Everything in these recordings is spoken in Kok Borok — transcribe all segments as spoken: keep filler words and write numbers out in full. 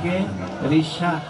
Risa.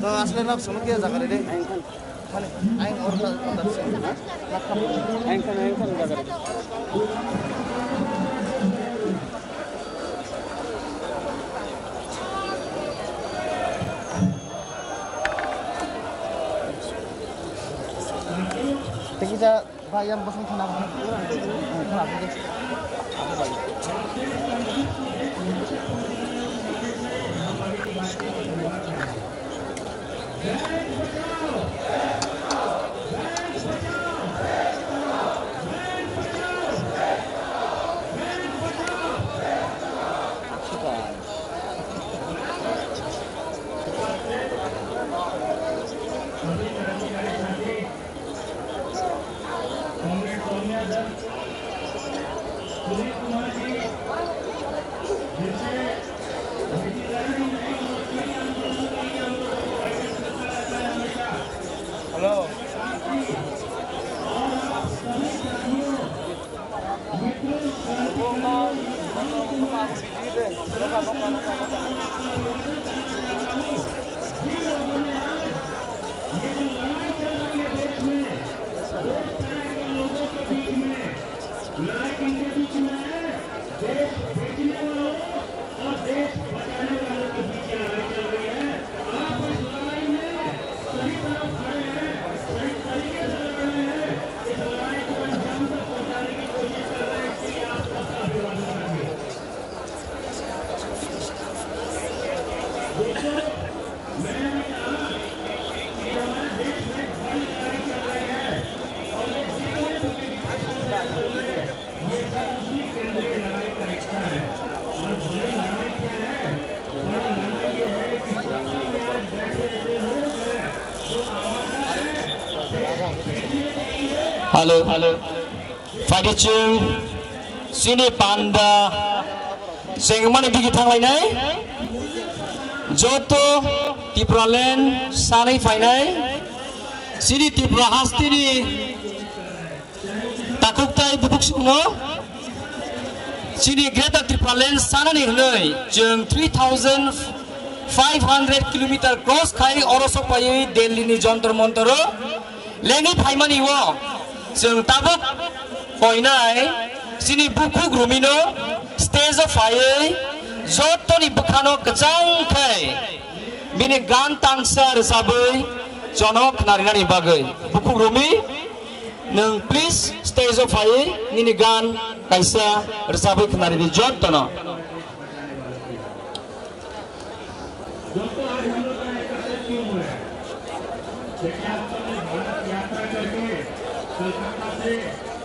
To asle nok sumuk ya jaga de. Mane, aing order, order sih. Aing kan, aing kan jaga de. Thank you, sir. Ba, yang bosong thana ba. Thana ba. Hello. Hello, hello. Phaidi chwng chini panda chengmani digi thanglainai. Joto Tipraland sanwi phainai. Chini Tripura hasteni takhuk tai bukhuk songno chini Greater Tipraland sanani hwnwi chwng three thousand five hundred kilometer cross khai oro sok paiwi Delhi ni Jantar Mantar o lengwi phaimani o chwng tabuk koinai chini bukhuk Rumino stage o phaiwi jotoni bwkhano kwchang khai bini gan tangsa rwchabwi jono khnarinani bagwi bukhuk Rumi Nwng please stage o phaiwi nini gan kaisa rwchabwi khwnaridi jotono. दोस्तों, आज हम लोग का एकत्रित क्यों हुए हैं? देखिए, आप सब ने भारत यात्रा करके कलकत्ता से,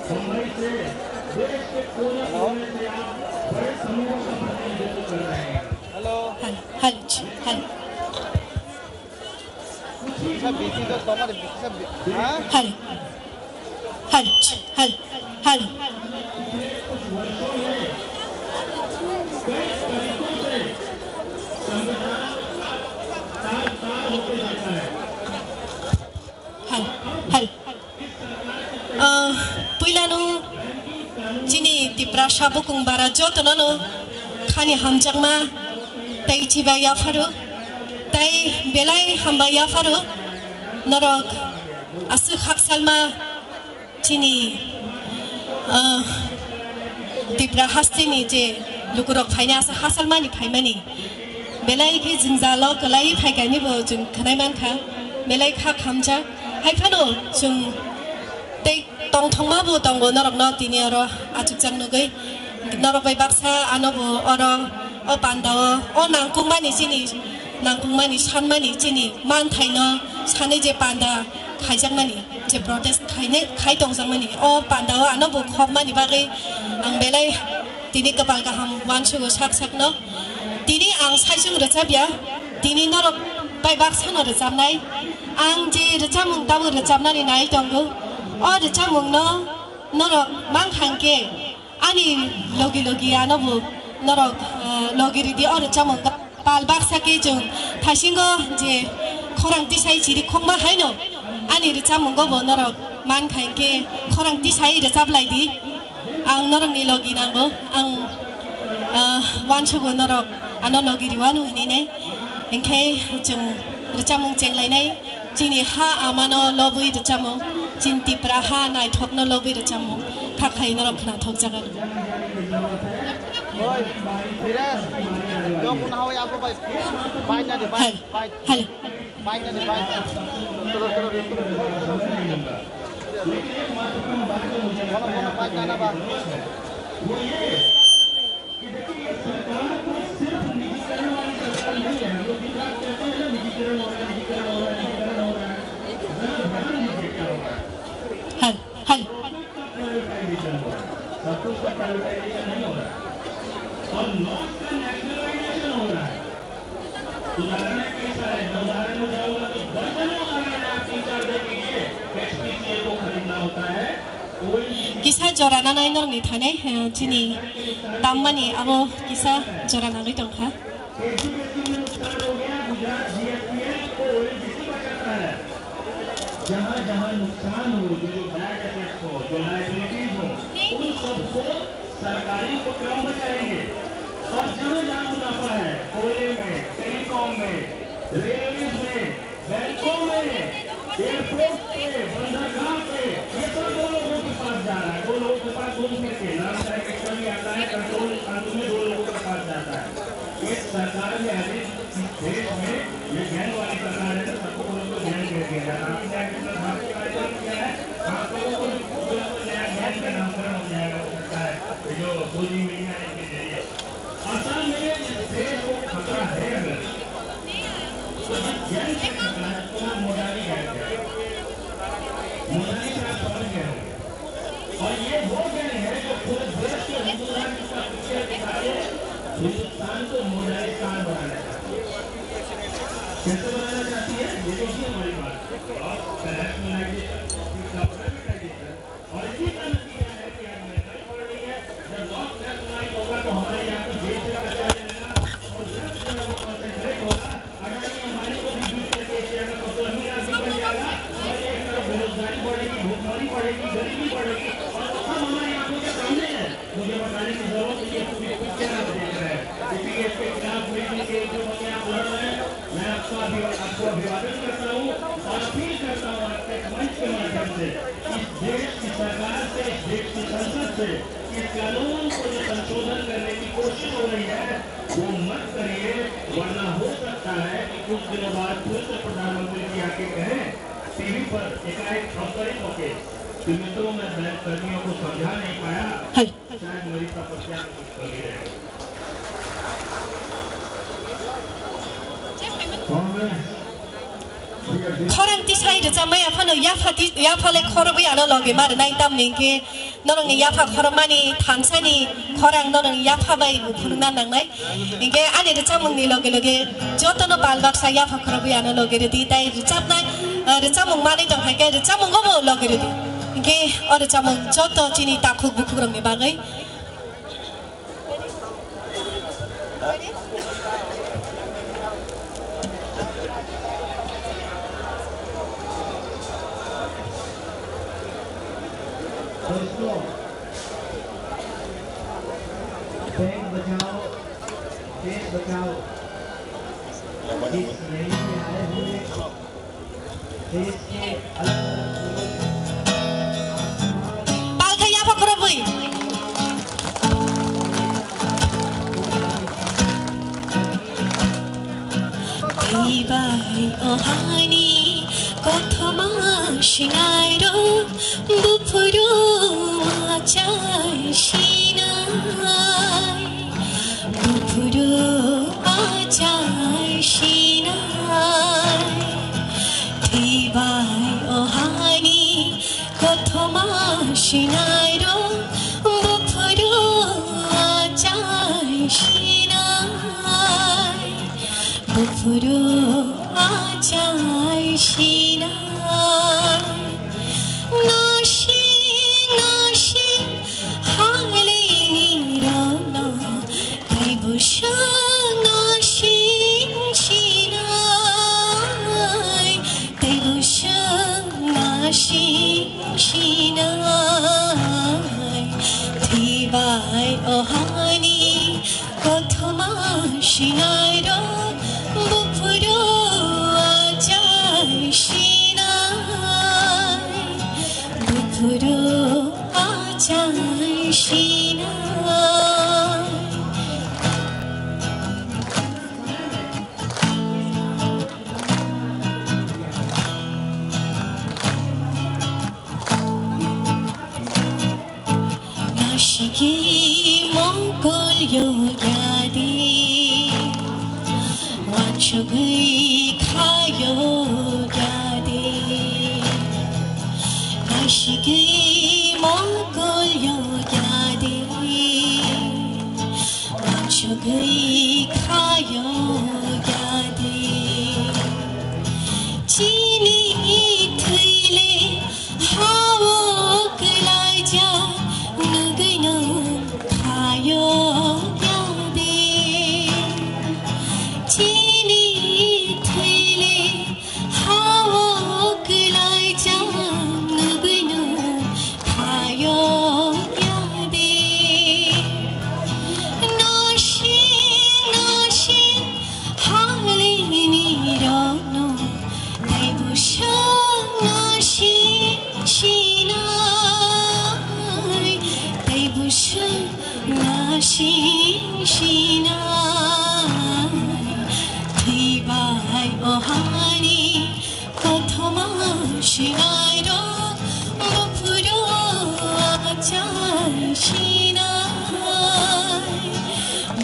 बम्बई से, देश के कोने कोने से आप बड़े समूहों का प्रतिनिधित्व कर रहे हैं। Hello. Hello, hello, hello. Hello, hello, hello, hello. Hello, hello. Ah, puilano chini Tiprasa bukung bara jotono no khani hamjakma tei chibai yapharo tei belai hambai yapharo norok aswk haksalma chini, ah, Tipra hasteni je lukurok phaina aswk haksalmani phaimani. Belai khe jwngjalo kwlai phaikani bo chwng khwnai mankha, belai kha khamjak. Hai phano chwng tei tongthokma bo tongo norokno tini oro achukjak nugwi. Norok bai baksa ano bo oro o panda o, o nangkukmani chini, nangkukmani sanmani chini manthaino sanwi je panda khaijakmani, je protest khainai, khai tongjakmani, o panda o ano bo khokmani bagwi ang belai tini kwpal kaham uansugo sak sakno. Tini ang saichung rwchapya, tini norok bai baksano rwchapnai. Ang je rwchapmung tabuk rwchapnani nai tongo, o rwchapmungno norok mankha hwnkhe ani logi logi ano bo norok, eh, logi ridi o rwchapmung. Pal baksa khe chwng thaisingo je khorang tisai chiri khokma haino ani rwchapmungo bo norok mankha hwnkhe khorang tisai rwchaplai di. Ang norokni logi nango, ang, ah, uansugo norok ano logi riwano hinwi nai. Hinkhe chwng rwchapmung chenglainai, chini ha amano lobwi rwchapmung, chini Tipra ha naithokno lobwi rwchapmung, kha khai norok khwnathokjago. Oi, Dheeresh, yo kun hawai apo bai, bai na de, bai, Hal, bai. Hal. Bai na de, bai. Kono, kono bai na na ba. Hal, hal. Kisa jora nanai norokni thani, eh, chini tammani abo kisa jora nangwi tongkha. Education में नुकसान हो गया, गुजरात जीएसपीएल को ओएनजीसी बचाता है। जहां जहां नुकसान हो, जो जो बैड एसेट्स हो, जो लायबिलिटीज हो, उन सबको सरकारी उपक्रम बचाएंगे। और जहां जहां मुनाफा है, कोयले में, टेलीकॉम में, रेलवे में, बैंकों में, एयरपोर्ट पे, बंदरगाह पे, ये सब दो लोगों के पास जा रहा है। दो लोगों के पास घूम फिर के नाम का एक एक्स्ट्रा भी आता है, कंट्रोल कानून में दो लोगों के पास जाता है। ये सरकार ने आज इस देश में ये गैंग वाली सरकार है, तो सबको पुलिस को गैंग कह दिया जाता है। आपने क्या कितना धार्मिक कार्यक्रम किया है? आप लोगों को भी पुलिस को नया गैंग का नामकरण हो जाएगा, हो सकता है। ये जो दो तीन महीने आने के जरिए असल में इस देश को खतरा है अगर, तो जिस गैंग से खतरा है, वो मोडाली गैंग है। मोडाली से आप समझ गए होंगे। और ये वो गैंग है जो पूरे देश के हिंदू राष्ट्र का पिक्चर दिखा के हिंदुस्तान को मोडालिस्तान बनाना चाहती है। कैसे बनाना चाहती है, ये देखिए हमारी बात। और नेशनलाइजेशन, और इसी का नतीजा है कि आज महंगाई बढ़ रही है। जब लॉस नेशनलाइज होगा तो हमारे यहाँ की जेब से खर्चा जाएगा और जब जो है वो कॉन्सेंट्रेट होगा, अगर ये हमारे को भी यूज करके एशिया का सबसे अमीर आदमी बन जाएगा, हमारे एक तरफ बेरोजगारी बढ़ेगी, भुखमरी बढ़ेगी, गरीबी बढ़ेगी और सब हमारी आंखों के सामने है। मुझे बताने की जरूरत नहीं है, पूरी पिक्चर आप देख रहे हैं। इसीलिए इसके खिलाफ मिलजुल के एक जो बने आप लड़ रहे हैं, मैं आपका अभिवा-, आपको अभिवादन करता हूँ और अपील करता हूँ आपके मंच के माध्यम से इस देश की सरकार से, इस देश की संसद से इस कानून को जो संशोधन करने की कोशिश हो रही है, वो मत करिए, वरना हो सकता है कि कुछ दिनों बाद फिर से प्रधानमंत्री जी आके कहें, टीवी पर एकाएक अवतरित होके, Hai. Khorang tisai rwchapmaya phano yapha ti-, yaphale khorobwi ano loge ma rwnai, tamni hwnkhe norokni yapha khorokmani thansani khorang norokni yapha bai bo phunukna nangnai. Hinkhe ani rwchapmungni loge loge jotono pal baksa yapha khorobwi ano loge rwdi, tai rwchapnai, ah, rwchapmung manwi tong hai khe rwchapmungo bo loge rwdi. Hinkhe o rwchapmung joto chini takhuk bukhukrokni bagwi. Bank बचाओ, देश बचाओ। इस रैली में आए हुए देश के अलग-अलग Palkha yapha khorobwi. Teibai o hani kothoma sinairok buphuru achai sinai. Buphuru achai sinai. Teibai o hani kothoma sinairok buphuru achai sinai. Buphuru achai sinai. Nasing nasing halini rokno tei bwswk nasing sinai. Tei bwswk nasing sinai. Teibai o hani kothoma sinairok buphuru achai sinai. Buphuru achai sinai. Nasigwi mokol yo yadi, wansugwi khayo yadi. Nasigwi mokol yo yadi, wansugwi khayo yadi. Chini thwile hao kwlaijak nugwino khayo yadi. Chini thwile hao kwlaijak nugwino khayo yadi. Nasing nasing halini rokno tei bwswk nasing sinai, tei bwswk nasing sinai. Thwibai o hani kothoma sinairok buphuru achai sinai,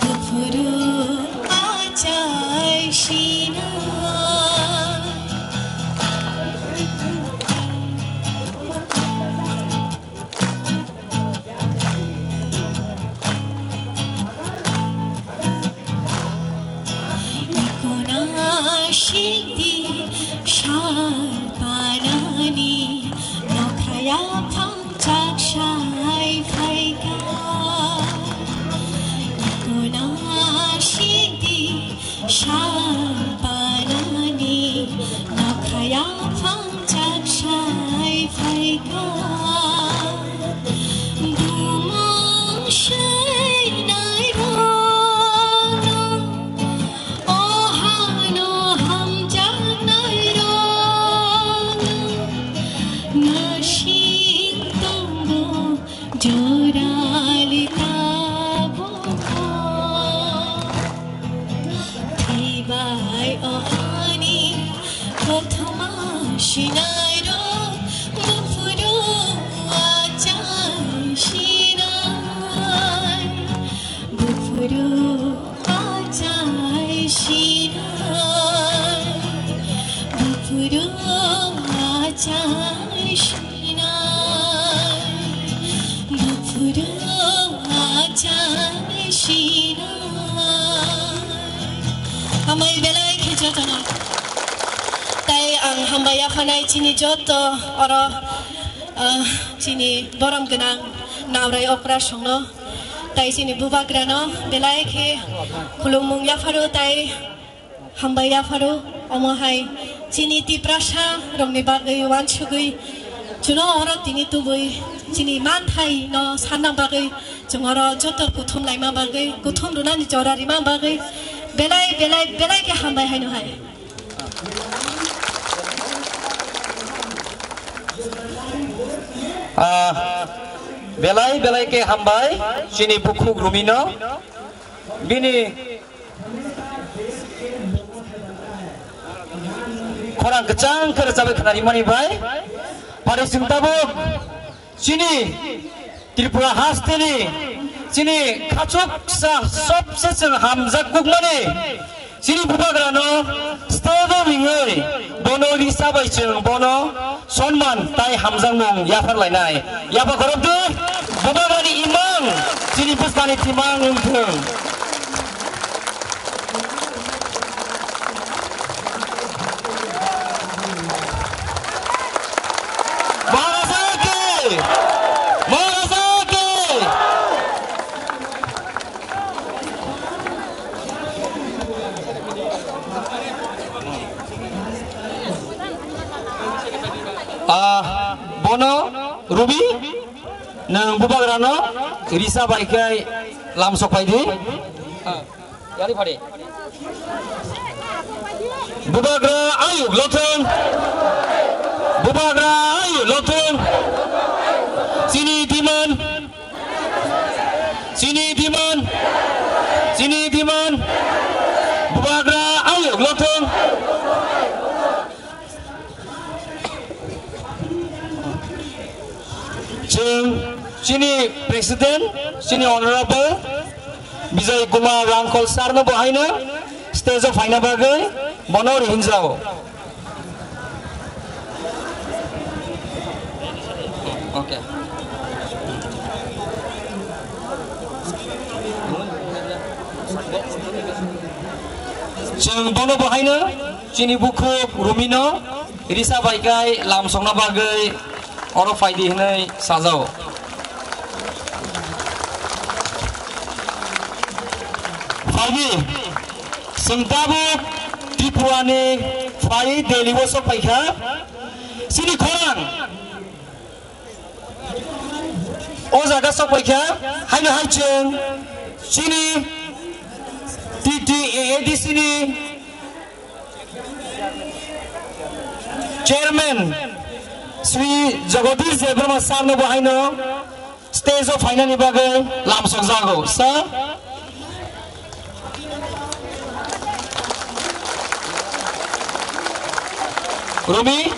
buphuru achai sinai. Kona sikdi sal panani nokhaya phangchak sai phaikha. Kona sikdi sal panani nokhaya phangchak sai phaikha. Bumung seinai rokno, o hano hamjaknai rokno nasing tongo. Hambai yapharnai chini joto oro, ah, chini borom gwnang naorai okra songno, tai chini bubagrano belai khe khulumung yapharo tai hambai yapharo. Omo hai chini Tiprasa rokni bagwi uansugwi chuno oro tini tubui chini manthai no sanna bagwi chwng oro joto kuthum laima bagwi, kuthum rwnani jora rima bagwi belai, belai, belai khe hambai haino hai. Ah, belai belai khe hambai chini bukhuk Rumino. Bini khorang kwchang khe rwchabwi khnarimani bai. Pari chwng tabuk chini Tripura hasteni chini khachuksa sobse chwng hamjak kukmani chini bubagrano stage o ringwi bono risa bai chwng bono sonman tai hamjakmung yaphar lainai. Yapha khorokdwi bubagrani imang chini bwskangni thimang wngthwng. Maharaja ki! Maharaja ki! Ah, bono Rubi, nwng bubagrano risa bai khe lamsok phai di. Yari phari. Bubagra ayuk lothwng. Bubagra ayuk lothwng. Chini diman. Chini diman. Chini diman. Bubagra ayuk lothwng. Chwng chini president, chini honorable Bijay Kumar Rangkhol sir no bo haino stage o phaina bagwi bono rihinjao. Okay. Chwng bono bo haino chini bukhuk Rumino risa bai kai lamsokna bagwi oro phaidi hinwi sajao. Phaidi, chwng tabuk Tripura ni phai Delhi o sok phaikha. Chini khorang o jaga sok phaikha, haino hai chwng chini T T A A D C ni chairman Sri Jagadish Debbarma sir no bo haino stage o phainani bagwi lamsok jago. Sir, Rumi?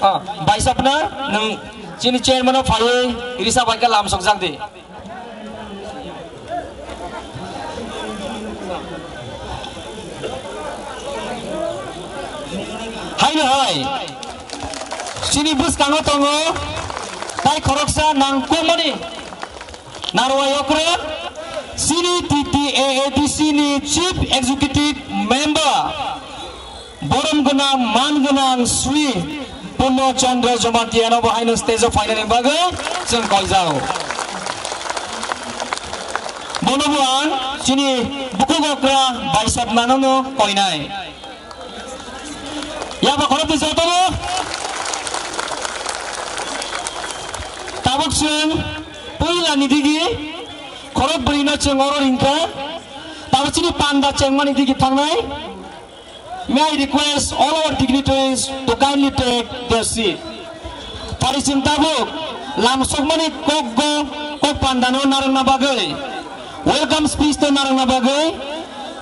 Ah, Baisapna, nwng chini chairman o phaiwi risa bai khe lamsok jak di. Haino hai, chini bwskango tongo tai khoroksa nangkukmani narwai okra, chini T T A A D C ni Chief Executive Member, borom gwnang, man gwnang Sri Purno Chandra Jamatia no bo haino stage o phainani bagwi chwng koijao. Bono bo ang chini bukhuk okra Baisapna no no koinai. Yaba khoroknwi jotono tabuk chwng puila ni digi khorok bwrwi no chwng oro ringkha. Tabuk chini panda chengmani digi thangnai. May I request all our dignitaries to kindly take their seat. Pari chwng tabuk lamsokmani kokgo kok pandano narwkna bagwi, welcome speech to narwkna bagwi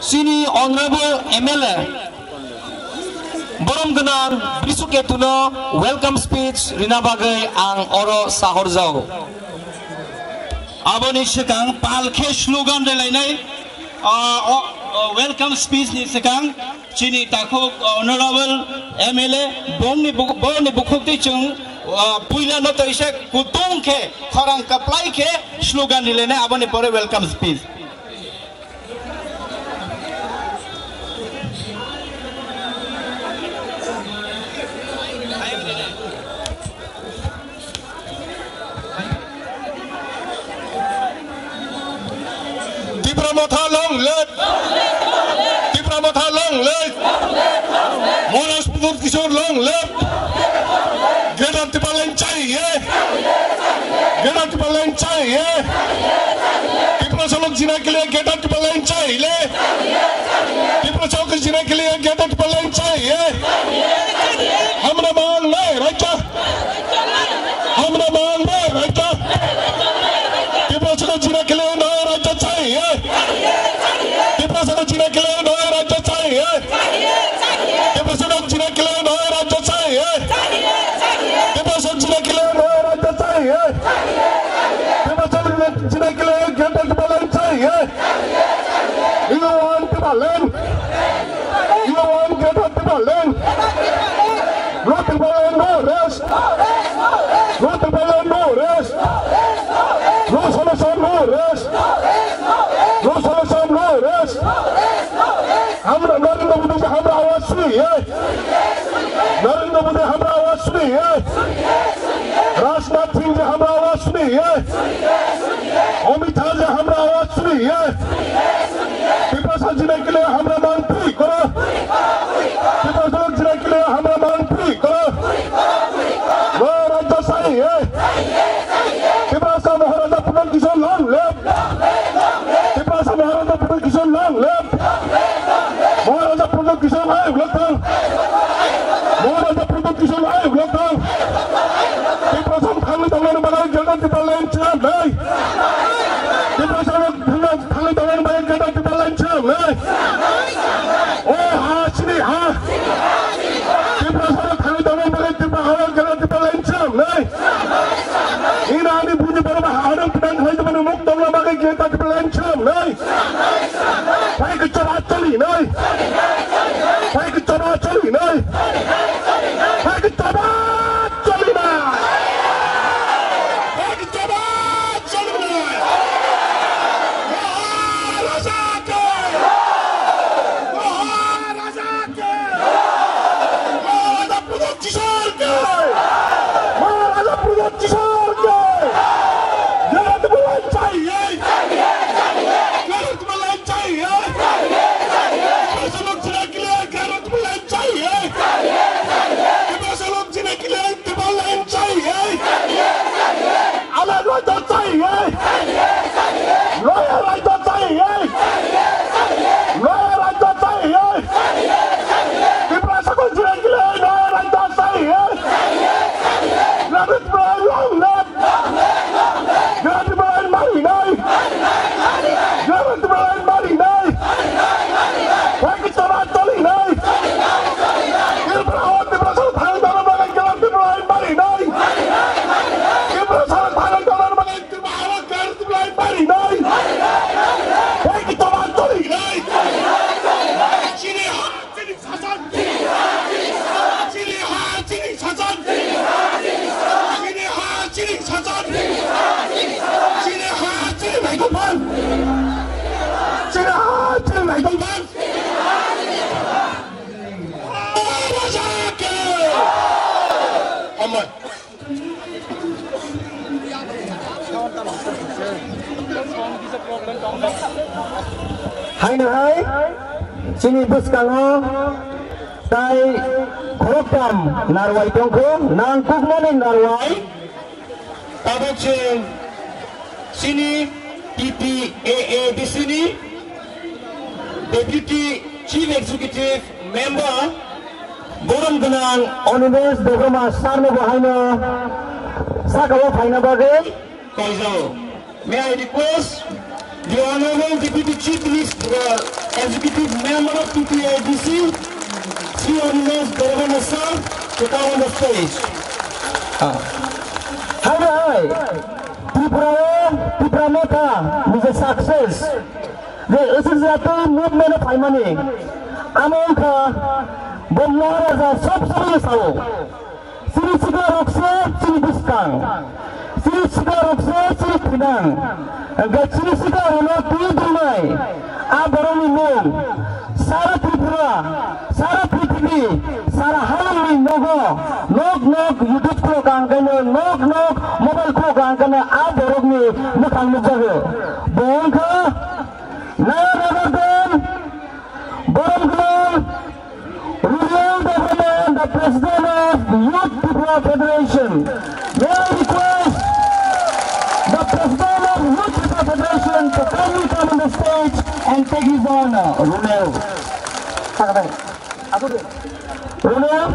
chini honorable M L A borom gwnang Brisu Ketuno welcome speech rina bagwi ang oro sahorjao. Aboni swkang pal khe slogan relainai, ah, o, o, welcome speech ni swkang chini takhuk honorable M L A bongni bu-, bongni bukhuktwi chwng, ah, puila no toisa kutung khe khorang kwplai khe slogan relainai aboni pore welcome speech. Tipra Motha long live! Tipra Motha long live! Maharaj Pradyot Kishore long live! Greater Tipraland chahiye! Greater Tipraland chahiye! Tiprasa log jina ke liye Greater Tipraland chahiye! Tiprasa log jina ke liye Greater Tipraland chahiye! Hamra mang nahi raikha! Hamra mang nahi raikha! Tiprasa log jina ke liye nahi raikha chahiye! Tiprasa log jina ke liye nahi raikha chahiye! Tiprasa log jina ke liye nahi raikha chahiye! Tiprasa log jina ke liye nahi raikha chahiye! Tiprasa log jina ke liye Greater Tipraland chahiye! You want Tipraland? You want Greater Tipraland? No Tipraland, no rest! No Tipraland, no rest! No solution, no rest! No solution, no rest! Hamra Narendra Modi ji hamra awaz suniye! Narendra Modi hamra awaz suniye! Rajnath Singh ji hamra awaz suniye! Amit Shah ji hamra awaz suniye! Tiprasa jina ke liye hamra mang puri koro! Tiprasa jina ke liye hamra mang puri koro! No rajya chahiye! Tiprasa Maharaja Pradyot Kishore long live! Tiprasa Maharaja Pradyot Kishore long live! Maharaja Pradyot Kishore ayuk lok thang! Maharaja Pradyot Kishore ayuk lok thang! Tiprasa thangwi tongnani bagwi Greater Tipraland cham nai! Tiprasa thangwi tongnani bagwi Greater Tipraland cham nai! O ha chini ha! Tiprasa thangwi tongnani bagwi Tiprasa Greater Tipraland cham nai! Ina ani buji borok ba harang pidang khai jabani muk tongna bagwi Greater Tipraland cham nai. Phai khe choba choli nai. Phai khe choba choli nai. Phai khe choba choli nai. Phai khe choba choli nai. Maharaja ke! Maharaja ke! Maharaja Pradyot Kishore ke! Maharaja Pradyot Kishore ke! Greater Tipraland chahiye! Greater Tipraland chahiye! Tiprasa log jina ke liye Greater Tipraland chahiye! Tiprasa log jina ke liye Tipraland chahiye! Alag rajya chahiye! Noya rajya chahiye! Noya rajya chahiye! Tiprasa ko jina ke liye noya rajya chahiye! Greater Tipraland long live! Greater Tipraland mari nai! Greater Tipraland mari nai! Phai khe choba choli nai! Tripura o Tiprasa thangwi tongna bagwi Greater Tipraland mari nai! Tiprasa thangwi tongna bagwi Tripura o Greater Tipraland mari nai! Phai khe choba choli nai! Chini ha chini sasan! Chini ha chini sasan! Chini ha chini sasan! Chini ha chini naitokphan! Chini ha chini naitokphan! Hambai. Haino hai chini bwskango tai khoroktham narwai tongkho, nang kukmani narwai. Tabuk chwng chini T T A A D C ni Deputy Chief Executive Member borom gwnang Animesh Debbarma sir no bo haino saka o phaina bagwi koijago. May I request the Honorable Deputy Chief Minister, Executive Member of T T A D C, Shri Animesh Debbarma sir, to come on the stage. Ah. Hai, hai. Tripura o, Tipra Motha, niji success. Je, ese jati movement o phaimani. Amo wngkha, bo Maharaja sob somoi sao. Chini sikla rok se chini bwskang. Chini sikla rok se chini thinang. Hwnkhe chini sikla rok no twi dwlnai. A borok ni mung. Sara Tripura. Sara Tripura. Sara halangni nogo, nok nok YouTube khulok ang khaino, nok nok mobile khulok ang khaino, a borokni mwkhang nukjago. Bo wngkha none other than Borom Gwnang Rumial Debbarma, the president of Youth Tripura Federation. May I request the president of Youth Tripura Federation to kindly come on the stage and take his honor. Rumial. Ronald,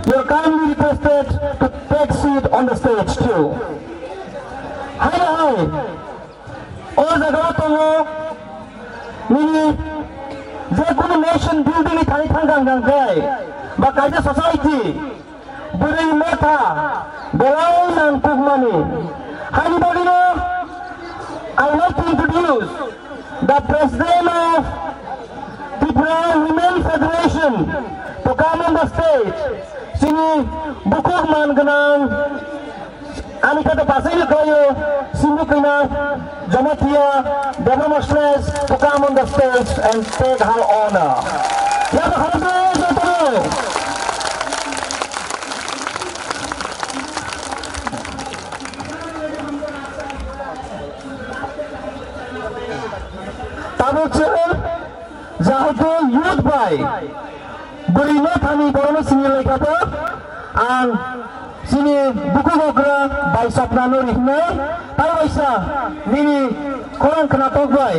you are kindly requested to take seat on the stage too. Hai hai, o jaga o tongo nini je kunu nation building ni thani thang thang thang khai ba kaisa society bwrwi motha belai nang kukmani. Haini bagwino I would like to introduce the president of Tripura Women Federation to come on the stage. Chini bukhuk man gwnang, ani kata pasai ni koyo, Sindhu Kina, Jamatia, Debra Mosles to come on the stage and take her honor. Yaba kharap de, jotono. Tabuk chwng jehetu youth bai bwrwi no thani borokno sini laikha to, ang chini bukhuk okra bai Swapna no rihnai, tai waisa nini khorang khnatok bai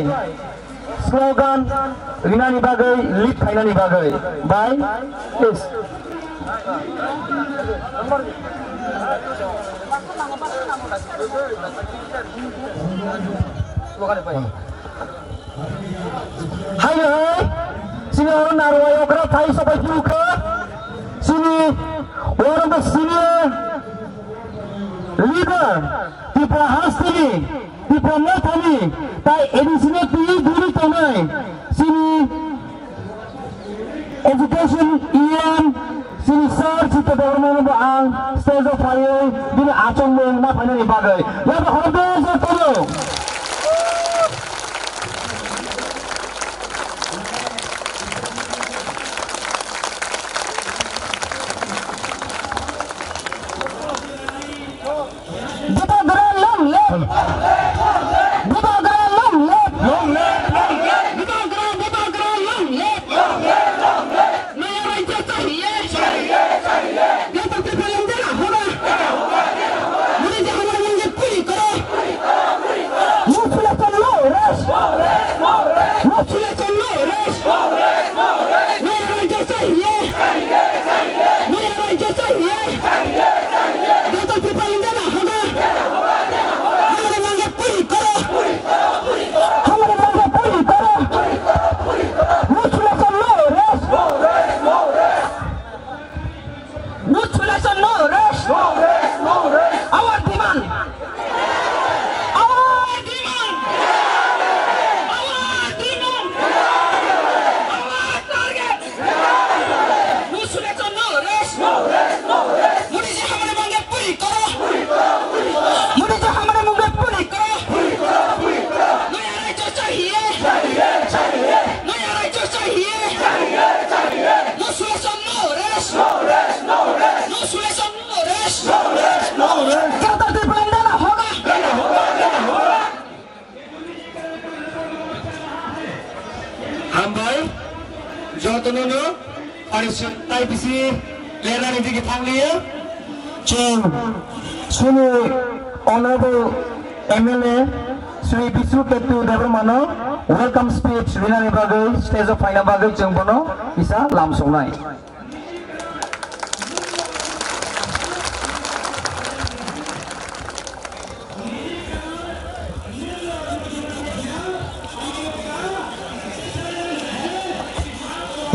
slogan rinani bagwi, lead khainani bagwi. Bai, please. Hai hai, chini oro narwai okra phai sopai phuru kha, chini oro the senior leader Tripura hasteni, Tripura mothani, tai A D C no twi duri tongnai, chini Education E M, chini Sir Chitra Debbarma no bo ang stage o phaiwi bini achomung ma phainani bagwi. Yaba khorokdor se tono. Bubagra long live! Bubagra long live! Long live, long live! Bubagra, Bubagra long live! Long live, long live! नया राज्य चाहिए! चाहिए, चाहिए! गणतंत्र का लंगर होगा! क्या होगा, क्या होगा? मुझे हमारी मांगें पूरी करो! पूरी करो, पूरी करो! No solution, no rest! No rest, no rest! No solution, no rest! No rest, no rest! नया राज्य चाहिए! चाहिए, चाहिए! नया राज्य चाहिए! गणतंत्र का लंगर होगा! हमारी मांगें पूरी करो! हमारी मांगें पूरी करो! No solution, no rest! No solution, no rest! Our demand! Our demand! Our demand! Our target! No solution, no rest! No rest, no rest! Modi जी हमारी मांगें पूरी करो! पूरी करो, पूरी करो! मोदी जी हमारी मांगें पूरी करो! पूरी करो, पूरी करो! नया राज्य चाहिए! चाहिए, चाहिए! नया राज्य चाहिए! चाहिए, चाहिए! No solution, no rest! No rest, no rest! No solution, no rest! No rest, no rest! Greater Tipraland देना होगा! देना होगा, देना होगा! Hambai, jotono no, parisu tai bisi lerani digi thangliya. Chwng chini Honorable M L A Shri Bisnu Ketu Debbarma no welcome speech rinani bagwi stage o phaina bagwi chwng bono kisa lam songnai.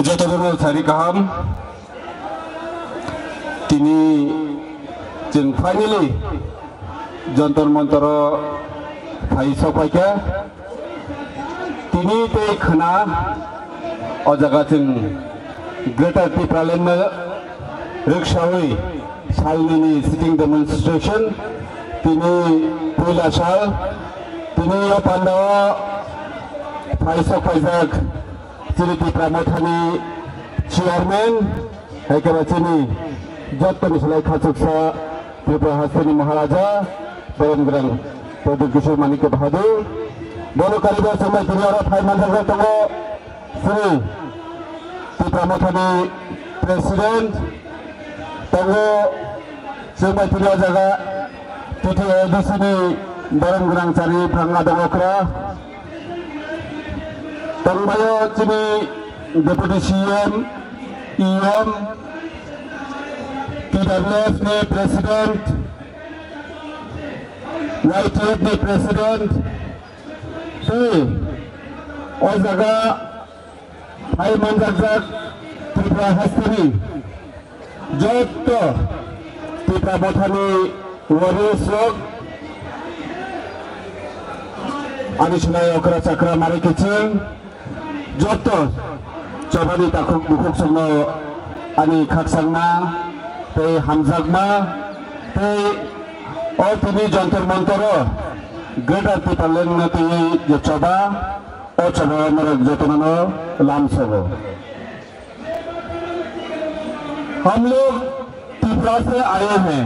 Jotono sari kaham. Tini chwng finally Jantar Mantar o phai sokphaikha. Tini tei khwna o jaga chwng Greater Tipraland no rwksawi salnini sitting demonstration tini puila sal. Tini o pandao phai sokphaijak chini Tipra Mothani Chairman, hai khe ba chini jottoni slai khachuksa Tripura hasteni Maharaja, Borom Gwnang Pradyut Kishore Manikya Bahadur. Bono kariba samai tini oro phai manjak tongo, chini Tipra Mothani President, tongo chwng bai tini o jaga T T A D C ni Borom Gwnang Chari Phang Adong Okra. Tongbaio chini Deputy C M, E M, T W F ni President, Y T F ni President, tei o jaga phai manjakjak Tripura hasteni jotto Tipra Mothani warriors rok, ani sinai okra chakra mari kiching, jotto chobani takhuk bukhuk songno ani khakchangma tei hamjakma tei o tini Jantar Mantar o Greater Tipraland no twi je choba, o choba norok jotono lamsogo. हम लोग त्रिपुरा से आए हैं,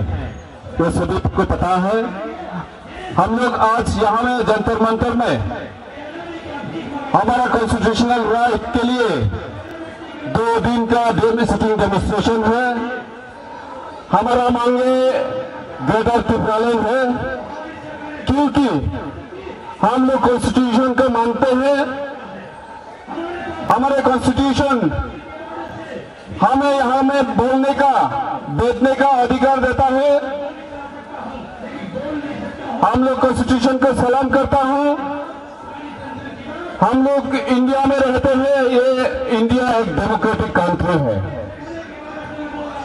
ये सभी को पता है। हम लोग आज यहाँ में जंतर मंतर में हमारा कॉन्स्टिट्यूशनल राइट के लिए दो दिन का डेमो-, सिटिंग डेमोन्स्ट्रेशन है। हमारा मांगे ग्रेटर त्रिपुरालैंड है, क्योंकि हम लोग कॉन्स्टिट्यूशन को मानते हैं। हमारे कॉन्स्टिट्यूशन हमें यहाँ में बोलने का, बैठने का अधिकार देता है। हम लोग कॉन्स्टिट्यूशन को सलाम करता हूँ। हम लोग इंडिया में रहते हैं, ये इंडिया एक डेमोक्रेटिक कंट्री है।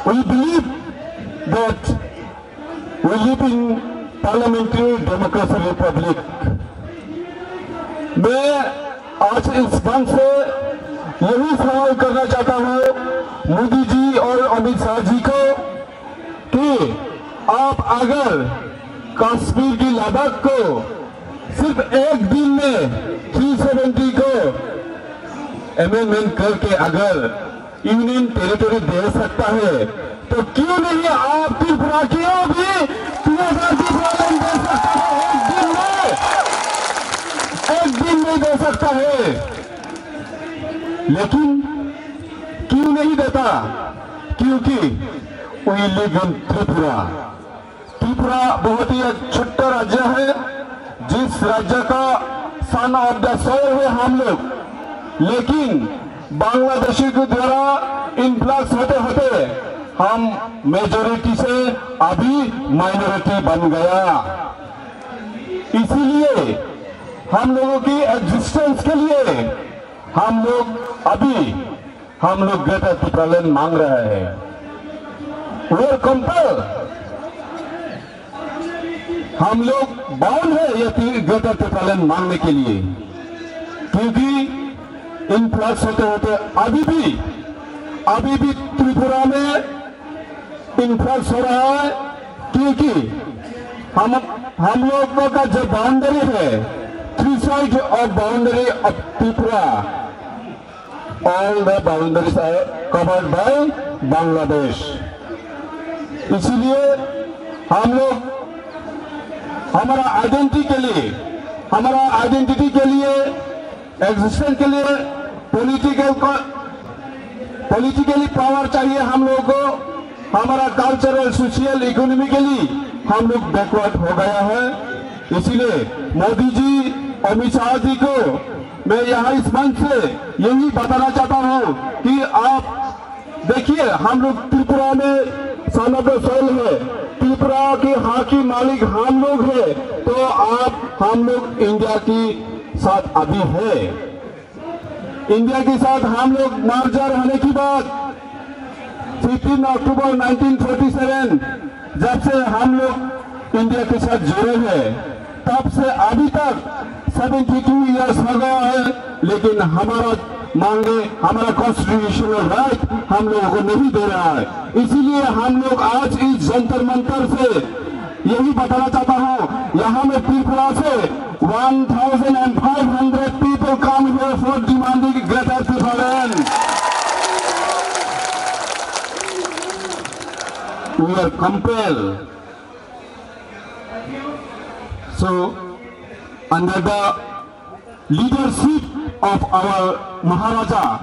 We believe that We live in parliamentary democracy republic। मैं आज इस मंच से यही सवाल करना चाहता हूँ मोदी जी और अमित शाह जी को कि आप अगर कश्मीर की लद्दाख को सिर्फ एक दिन में थ्री सेवेंटी को अमेंडमेंट करके अगर यूनियन टेरिटरी दे सकता है, तो क्यों नहीं आप त्रिपुरा को भी दो हज़ार त्रिपुरा में दे सकता है एक दिन में, एक दिन में दे सकता है। लेकिन क्यों नहीं देता? क्योंकि we live in त्रिपुरा। त्रिपुरा बहुत ही एक छोटा राज्य है, जिस राज्य का सन ऑफ द सॉइल है हम लोग, लेकिन बांग्लादेशी के द्वारा इन्फ्लक्स होते होते हम मेजोरिटी से अभी माइनॉरिटी बन गया। इसीलिए हम लोगों की एग्जिस्टेंस के लिए हम लोग अभी हम लोग ग्रेटर तिप्रालैंड मांग रहे हैं। We are compelled। हम लोग बाउंड है ये ति-, ग्रेटर तिप्रालैंड मांगने के लिए, क्योंकि इन्फ्लक्स होते होते अभी भी, अभी भी त्रिपुरा में इन्फ्लक्स हो रहा है, क्योंकि हम, हम लोगों का जो बाउंड्री है, three side of boundary of Tripura, all the boundaries are covered by Bangladesh। इसीलिए हम लोग हमारा आइडेंटिटी के लिए, हमारा आइडेंटिटी के लिए, एग्जिस्टेंस के लिए पॉलिटिकल, पॉलिटिकली पावर चाहिए हम लोगों को। हमारा कल्चरल, सोशल, इकोनॉमिकली हम लोग बैकवर्ड हो गया है। इसीलिए मोदी जी, अमित शाह जी को मैं यहाँ इस मंच से यही बताना चाहता हूँ कि आप देखिए, हम लोग त्रिपुरा में सन ऑफ द सॉइल है, त्रिपुरा की हक की मालिक हम लोग है, तो आप हम लोग इंडिया की साथ अभी है। इंडिया के साथ हम लोग मर्जर होने के बाद fifteen October nineteen forty seven जब से हम लोग इंडिया के साथ जुड़े हैं, तब से अभी तक सेवेंटी टू ईयर्स हो गया है, लेकिन हमारा मांगे, हमारा कॉन्स्टिट्यूशनल राइट हम लोगों को नहीं दे रहा है। इसीलिए हम लोग आज इस जंतर मंतर से यही बताना चाहता हूँ, यहाँ में त्रिपुरा से one thousand and five hundred people come here for demanding greater Tripuraland. are compelled. So, under the leadership of our Maharaja,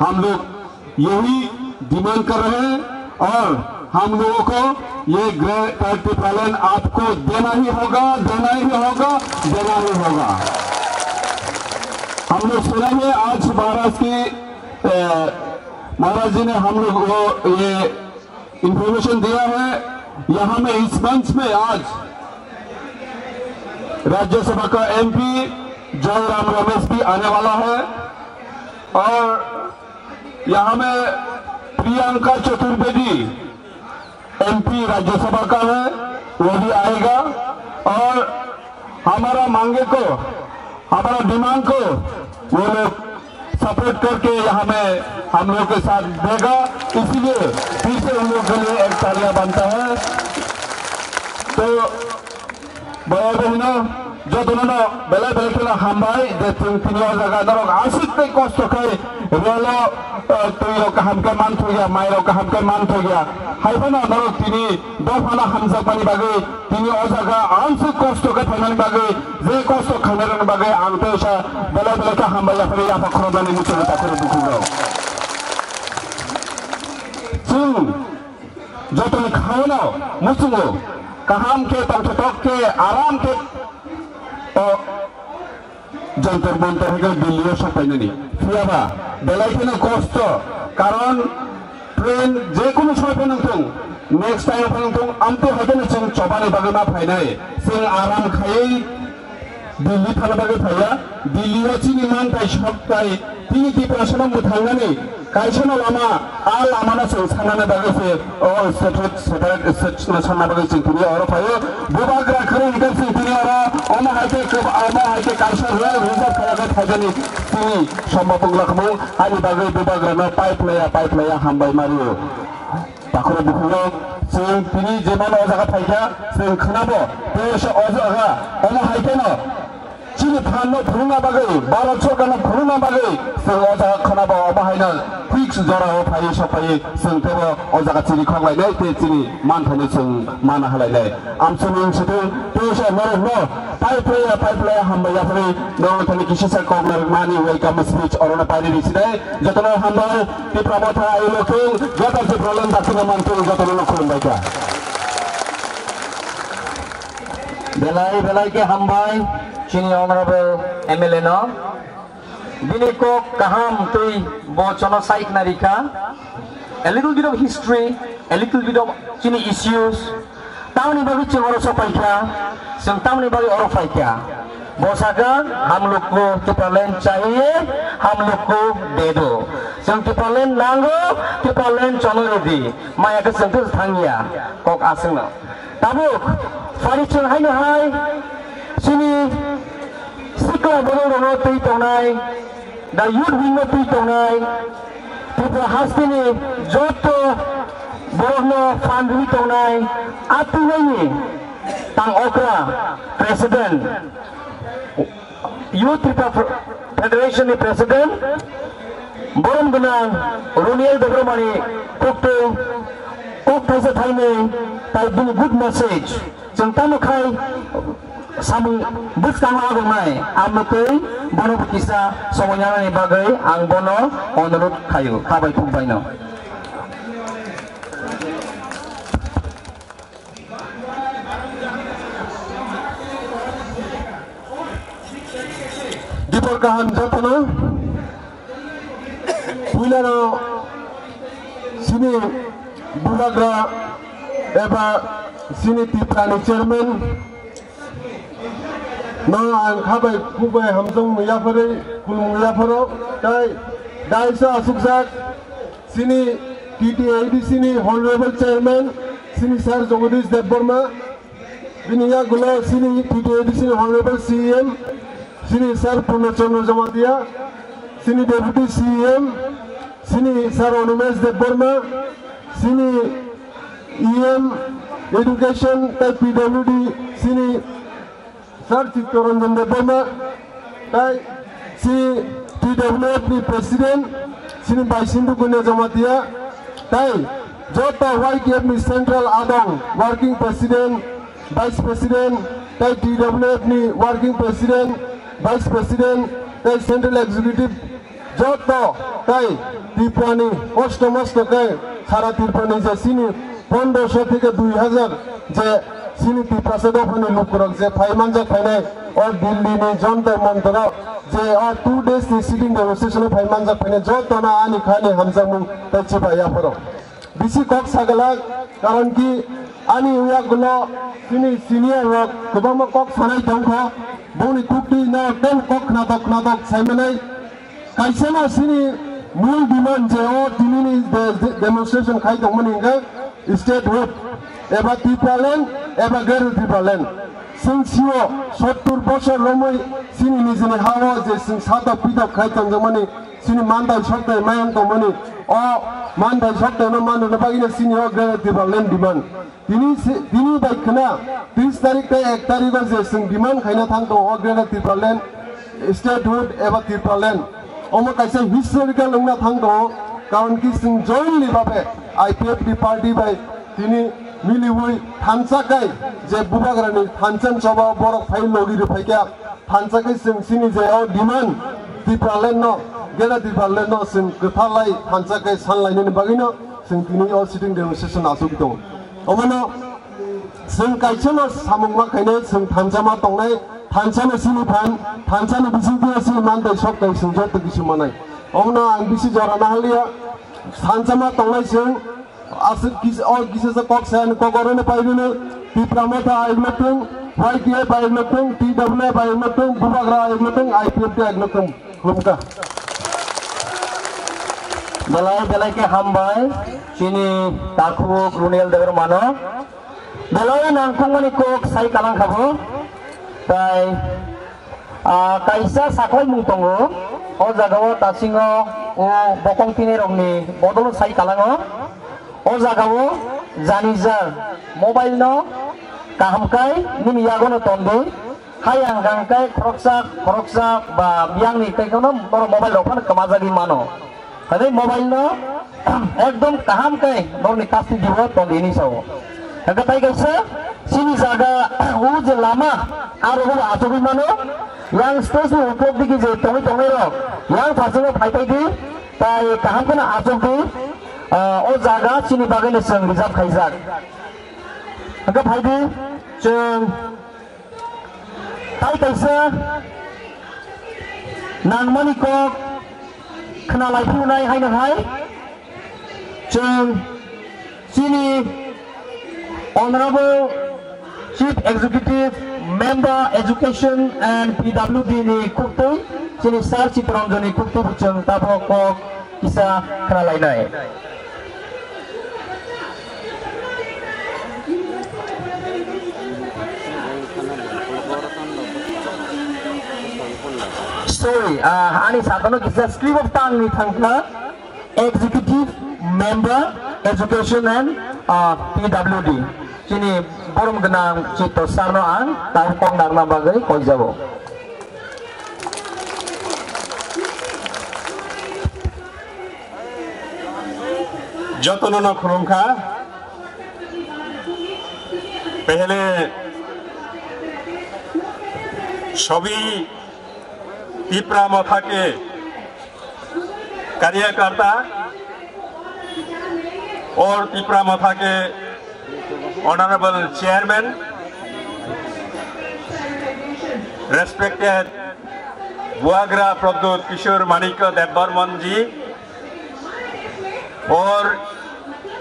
हम लोग यही डिमांड कर रहे हैं और हम लोगों को ये ग्रेटर टिप्रालैंड आपको देना ही होगा, देना ही होगा, देना ही होगा। हम लोग सुना है आज महाराज की, अ, महाराज जी ने हम लोग को ये इंफॉर्मेशन दिया है। यहाँ में इस मंच में आज राज्यसभा का एमपी जयराम रमेश भी आने वाला है और यहाँ में प्रियंका चतुर्वेदी एमपी राज्यसभा का है, वो भी आएगा और हमारा मांगे को, हमारा डिमांड को वो लोग सपोर्ट करके यहाँ में हम लोग के साथ देगा, इसीलिए फिर से उन लोग के लिए एक तालियां बनता है। तो भाई बहनों, जो दोनों बेला बेला के लिए हम भाई, जे तुम तीनों जगह नरक आशिक पे कष्ट खाए, रेलो, अ, तुम लोग का हमके मान हो गया, माई लोग का हमके मान हो गया। हाय बना नरक तीनी Dophano hamjakmani bagwi tini o jaga amswk kosto khe phaimani bagwi, je kosto khainairokni bagwi ang teisa belai belai khe hambai yaphari yapha khoroknani muchungo takhoro dukhungo. Chwng jotoni khaono muchungo kaham khe tongthotok khe aram khe o Jantar Mantar hai khe Delhi o sok painani. Phiyaba belai kheno kosto, karon train je kunu somoi phano thung, next time phano thung, amtwi hai kheno chwng chobani bagwi ma phainai. Chwng aram khaiwi Delhi thana bagwi phaiya. Delhi o chini manthai sokthai tini Tiprasano mwthangnani Kaisa no lama, a lama no chwng sanani bagwi se o separate, separate state no sanna bagwi chwng tini oro phaio. Bubagra kwrwi hwnkhe chwng tini oro omo hai khe kwb-, omo hai khe kaisa rail reserve khaiyakhe phaijani tini Somba Pungla Khumung ani bagwi Bubagra no pipe laya, pipe laya hambai mario. Takhoro bukhungo chwng tini jemano o jaga phaikha chwng khwnabo tei se o jaga omo hai kheno Chini phan no phunukna bagwi, Bharat Sorkar no phunukna bagwi, chwng o jaga khwnabo omo haino fix jora o phaiwi sok phaiwi, chwng teibo o jaga chini khok lainai tei chini manthai no chwng mana halainai. Amswngni swtwng tei se norok no pipe laya, pipe laya hambai yaphari norok thani kisisa kok narwkmani welcome speech orono painani sinai. Jotono hambai, Tipra Motha, I L O King, Greater Tipraland, Daktina Mantung, jotono no khulumbai kha. Belai belai khe hambai chini honorable M L A no. Bini kok kaham twi bo chono saikna rikha. A little bit of history, a little bit of chini issues. Tamni bagwi chwng oro sopaikha, chwng tamni bagwi oro phaikha. Bo sakha, "Hum log ko Tipraland chahiye, hum log ko de do." Chwng Tipraland nango, Tipraland chonwi rwdi. Maya khe chwng thangya, kok aswkno. Tabuk phari chwng haino hai chini sikla borok rokno twi tongnai, the youth wing no twi tongnai, Tripura hasteni joto borokno phan rwi tongnai, a twinaini tang okra president, Youth Tripura Federation ni president, borom gwnang Roniel Debbarma ni koktwi kok thaisa thainwi tai bini good message. Chwng tamo khai samung bwskango agongnai, amtwi bono kisa somoi nanani bagwi ang bono onurodh khaio, khabai khukbaino. Dipor kaham jotono. Puilano chini bubagra eba chini Tiprani chairman no ang khabai khukbai hamjakmung yapharwi khulumung yapharo, tai daiso asukjak chini T T A D C ni honorable chairman chini sir Jagadish Debbarma, bini yagulo chini T T A D C ni honorable C E M, chini sir Purna Chandra Jamatia, chini deputy C E M, chini sir Animesh Debbarma, chini E M education tai P W D, chini sir Chittaranjan Debbarma, tai chini T W F ni president, chini bai Sindhu Gunya Jamatia, tai Joto Y T F ni Central Adong Working President, Vice President, tei T W F ni Working President, Vice President, tei Central Executive, joto tei Tripura ni kosto mosto khe sara Tripura ni je chini pondroso theke dui hazar je chini Tiprasa dophani lukurok je phai manjak phainai o Delhi ni Jantar Mantar o je o two days ni sitting demonstration o phai manjak phainai jotono ani khani hamjakmung tei chibai yapharo. Bisi kok sagalak, karon ki ani uyagulo chini senior rok kwbangma kok sanai tongkha, boni kuktwi no tei kok khnatok khnatok saimanai. Kaisa no chini mul demand je o tinini de-, de-, demonstration khai tongmani hwnkhe statehood eba Tipraland eba Greater Tipraland. Chwng sio sottur bosor romwi chini nijini ha-o je chwng satok pitok khai tongjakmani, chini manthai sokthai mayang tongmani, o manthai sokthai no manrwna bagwino chini o Greater Tipraland demand. Tini si-, tini bai khna tris tarik tei ek tarik o je chwng demand khaina thang tongo o Greater Tipraland, statehood eba Tipraland. Omo kaisa historical wngna thang tongo, karon ki chwng jointly babe I P F T party bai tini miliwi thansa kai je bubagrani thansa choba borok phai logi rwphaikha. Thansa khe chwng chini je o demand Tipraland no, Greater Tipraland no chwng kwthalai thansa khe sanlainani bagwino chwng tini o sitting demonstration achugwi tongo. Omono chwng kaisa no samung ma khainai, chwng thansa ma tongnai, thansa no chini phan, thansa ni bisingtwi chini manthai sok tai chwng joto kisu manai. Omono ang bisi jora nahaliya, thansa ma tongnai chwng. Aswk kis-, o kisa sa kok sa, kok oro no pai rwno, Tipra Motha ayuk nok thung, Y T F ayuk nok thung, T W F ayuk nok thung, Bubagra ayuk nok thung, I P F T ayuk nok thung. Khulumkha. Belai belai khe hambai, chini takhuk Runel Debbarma no. Belai nangkukmani kok sai kalang khabo. Tai Ah, kaisa saklaimung tongo. O jagao tasingo o bokong tini rokni bodol sai kalango. O jagao janija mobile no kaham kai nini yagono tondi. Hayang hang kai khoroksa khoroksa ba biyangni kai kono norok mobile rok phano kwmajagwi mano. Hwnwi mobile no ekdom kaham khe norokni custody o tong di hinwi sao. Hwnkhe tai kaisa chini jaga o je lama aro bo achugwi mano. Yang stage ni uklok digi je tongwi tongnai rok yang phasingo phai phai di, tai kaham kheno achuk di. Ah, o jaga chini bagwi no chwng reserve khaijak. Hwnkhe phai di chwng Tai kaisa nangmani kok khna lai phunai haino hai chwng chini Honorable Chief Executive Member Education and P W D ni khuktwi chini Sir Chittaranjan ni khuktwi bo chwng tabok kok kisa khna lainai. Sorry, ah, ani sakano kisa slip of tongue ni thangkha, Executive Member, Education and, ah, P W D. Chini borom gwnang Chitto Sir no ang tang kok narna bagwi koijabo. Jotono no khulumkha. Pehle sabhi Tipra Motha ke karyakarta aur Tipra Motha ke Honorable Chairman, respected Buagra Pradyut Kishore Manikya Debbarman ji, और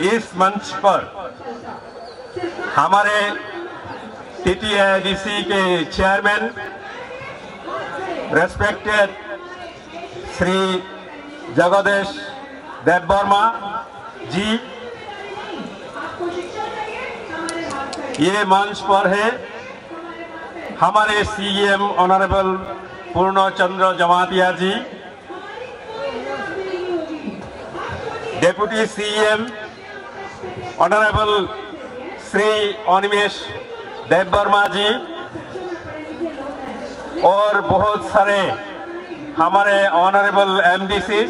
इस मंच पर हमारे टीटीएआईडीसी के chairman, respected Shri जगदीश देववर्मा जी, ये मंच पर है हमारे सीएम ऑनरेबल पूर्ण चंद्र जमातिया जी, डेप्यूटी सीएम ऑनरेबल श्री अनिमेश देववर्मा जी और बहुत सारे हमारे ऑनरेबल एमडीसी,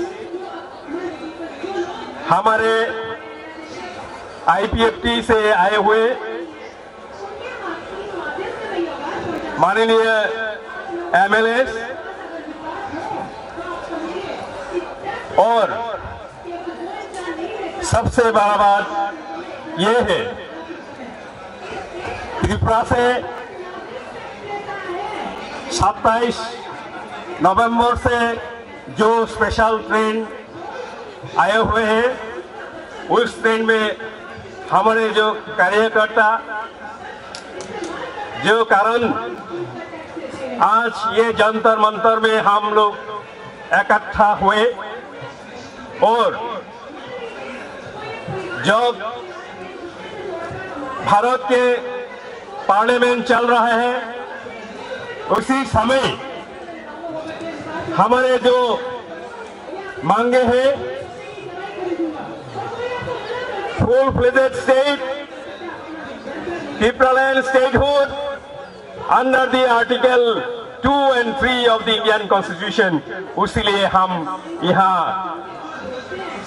हमारे आईपीएफटी से आए हुए माननीय एमएलए और सबसे बड़ा बात यह है, त्रिपुरा से सत्ताईस नवंबर से जो स्पेशल ट्रेन आए हुए हैं, उस ट्रेन में हमारे जो कार्यकर्ता, जो कारण आज ये जंतर मंतर में हम लोग इकट्ठा हुए और जब भारत के पार्लियामेंट चल रहा है, उसी समय हमारे जो मांगे हैं, full fledged state, Tipraland statehood under the Article two and three of the Indian Constitution, उसीलिए हम यहाँ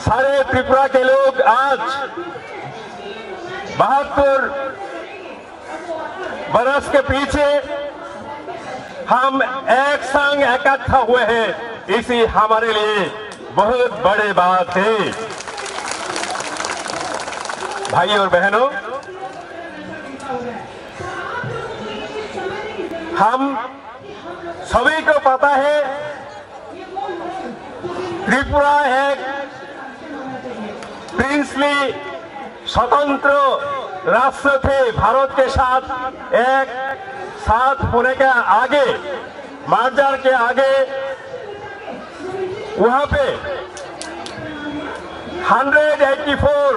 सारे त्रिपुरा के लोग आज बहत्तर बरस के पीछे हम एक संग इकट्ठा हुए हैं, इसी हमारे लिए बहुत बड़े बात है। भाई और बहनों, हम सभी को पता है, त्रिपुरा एक प्रिंसली स्वतंत्र राष्ट्र थे, भारत के साथ एक साथ होने के आगे, मर्जर के आगे वहां पे हंड्रेड एटी फोर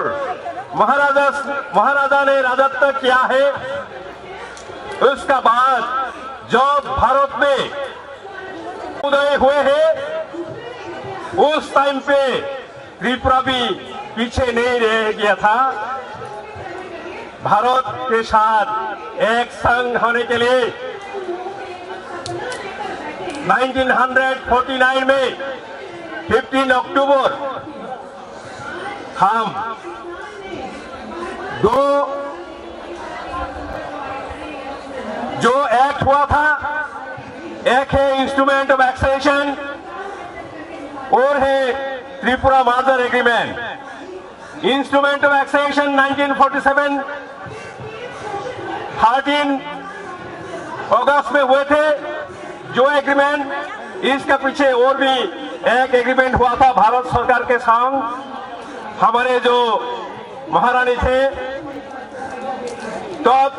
महाराजा, महाराजा ने राजत्व किया है। उसका बाद जब भारत में उदय हुए हैं, उस टाइम पे त्रिपुरा भी पीछे नहीं रह गया था। भारत के साथ एक संग होने के लिए नाइनटीन हंड्रेड फोर्टी नाइन में फिफ्टीन अक्टूबर हम दो जो एक्ट हुआ था, एक है इंस्ट्रूमेंट ऑफ एक्सेशन और है Tripura merger agreement. Instrument of accession nineteen forty seven, thirteen August में हुए थे जो एग्रीमेंट। इसके पीछे और भी एक एग्रीमेंट हुआ था भारत सरकार के संग, हमारे जो महारानी थे, तब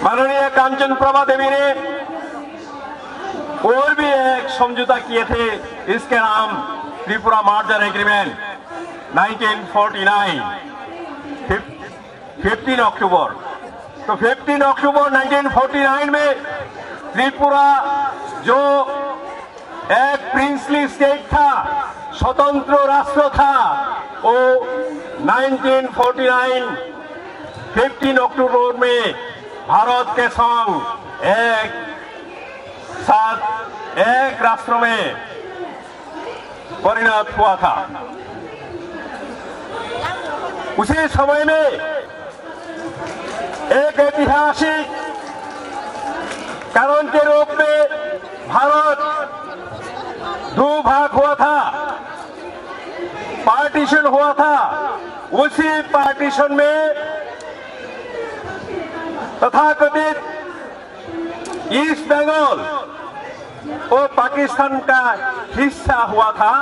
माननीय कांचन प्रभा देवी ने और भी एक समझौता किए थे, इसके नाम Tripura merger agreement nineteen forty nine, fifteen October. तो fifteen October nineteen forty nine में त्रिपुरा जो एक प्रिंसली स्टेट था, स्वतंत्र राष्ट्र था, वो नाइनटीन फोर्टी नाइन फिफ्टीन अक्टूबर में भारत के संग एक साथ एक राष्ट्र में परिणत हुआ था। उसी समय में एक ऐतिहासिक कारण के रूप में भारत दो भाग हुआ था, पार्टीशन हुआ था। उसी पार्टीशन में तथाकथित ईस्ट बंगाल वो पाकिस्तान का हिस्सा हुआ था।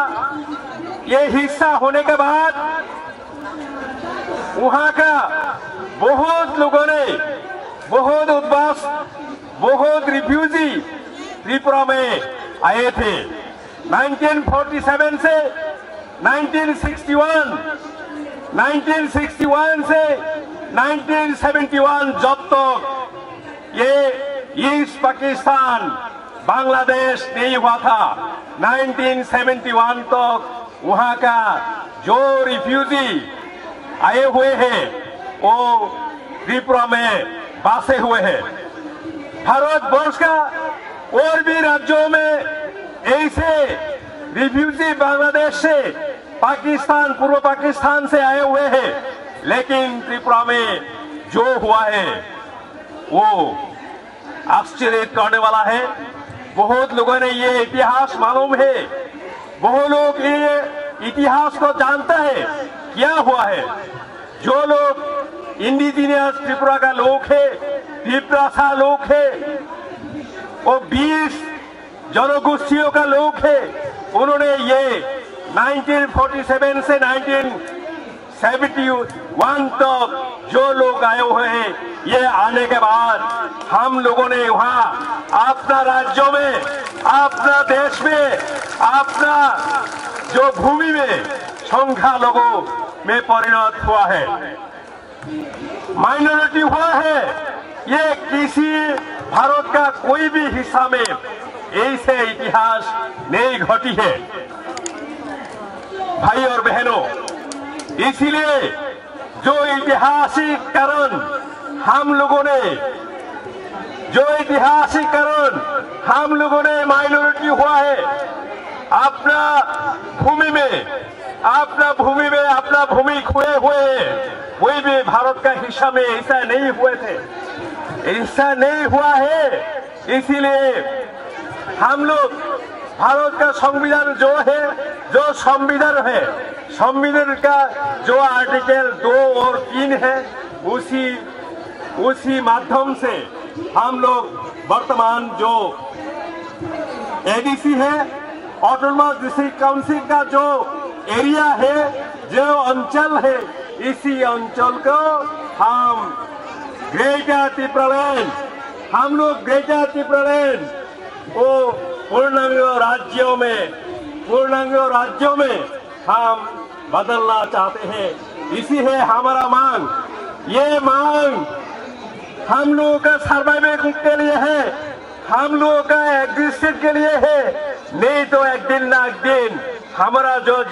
ये हिस्सा होने के बाद वहाँ का बहुत लोगों ने, बहुत उद्वास, बहुत रिफ्यूजी त्रिपुरा में आए थे। नाइनटीन फोर्टी सेवन से nineteen sixty one, nineteen sixty one से नाइनटीन सेवेंटी वन, जब तक ये ईस्ट पाकिस्तान, बांग्लादेश नहीं हुआ था, नाइनटीन सेवेंटी वन तक वहाँ का जो रिफ्यूजी आए हुए हैं, वो त्रिपुरा में बसे हुए हैं। भारतवर्ष का और भी राज्यों में ऐसे रिफ्यूजी बांग्लादेश से पाकिस्तान, पूर्व पाकिस्तान से आए हुए हैं, लेकिन त्रिपुरा में जो हुआ है वो आश्चर्य करने वाला है। बहुत लोगों ने ये इतिहास मालूम है, बहुत लोग ये इतिहास को जानता है क्या हुआ है। जो लोग इंडिजिनियस त्रिपुरा का लोग है, तिप्रासा लोग है, वो बीस जनगोष्ठियों का लोग है, उन्होंने ये नाइनटीन फोर्टी सेवन से नाइनटीन सेवेंटी वन तक जो लोग आए हुए हैं, ये आने के बाद हम लोगों ने वहाँ अपना राज्यों में, अपना देश में, अपना जो भूमि में संख्यालघु में परिणत हुआ है, माइनॉरिटी हुआ है। ये किसी भारत का कोई भी हिस्सा में ऐसे इतिहास नहीं घटी है। भाई और बहनों, इसीलिए जो ऐतिहासिक कारण हम लोगों ने, जो ऐतिहासिक कारण हम लोगों ने माइनॉरिटी हुआ है, अपना भूमि में, अपना भूमि में, अपना भूमि खोए हुए हैं, कोई भी भारत का हिस्सा में ऐसा नहीं हुए थे, ऐसा नहीं हुआ है। इसीलिए हम लोग भारत का संविधान जो है, जो संविधान है, संविधान का जो आर्टिकल दो और तीन है, उसी, उसी माध्यम से हम लोग वर्तमान जो एडीसी है, ऑटोनोमस डिस्ट्रिक्ट काउंसिल का जो एरिया है, जो अंचल है, इसी अंचल को हम ग्रेटर तिप्रालैंड, हम लोग ग्रेटर तिप्रालैंड को पूर्णांग राज्यों में, पूर्णांग राज्यों में हम बदलना चाहते हैं। इसी है हमारा मांग। ये मांग हम लोगों का सर्वाइवल के लिए है, हम लोगों का एग्जिस्टेंस के लिए है। नहीं तो एक दिन ना एक दिन हमारा जो,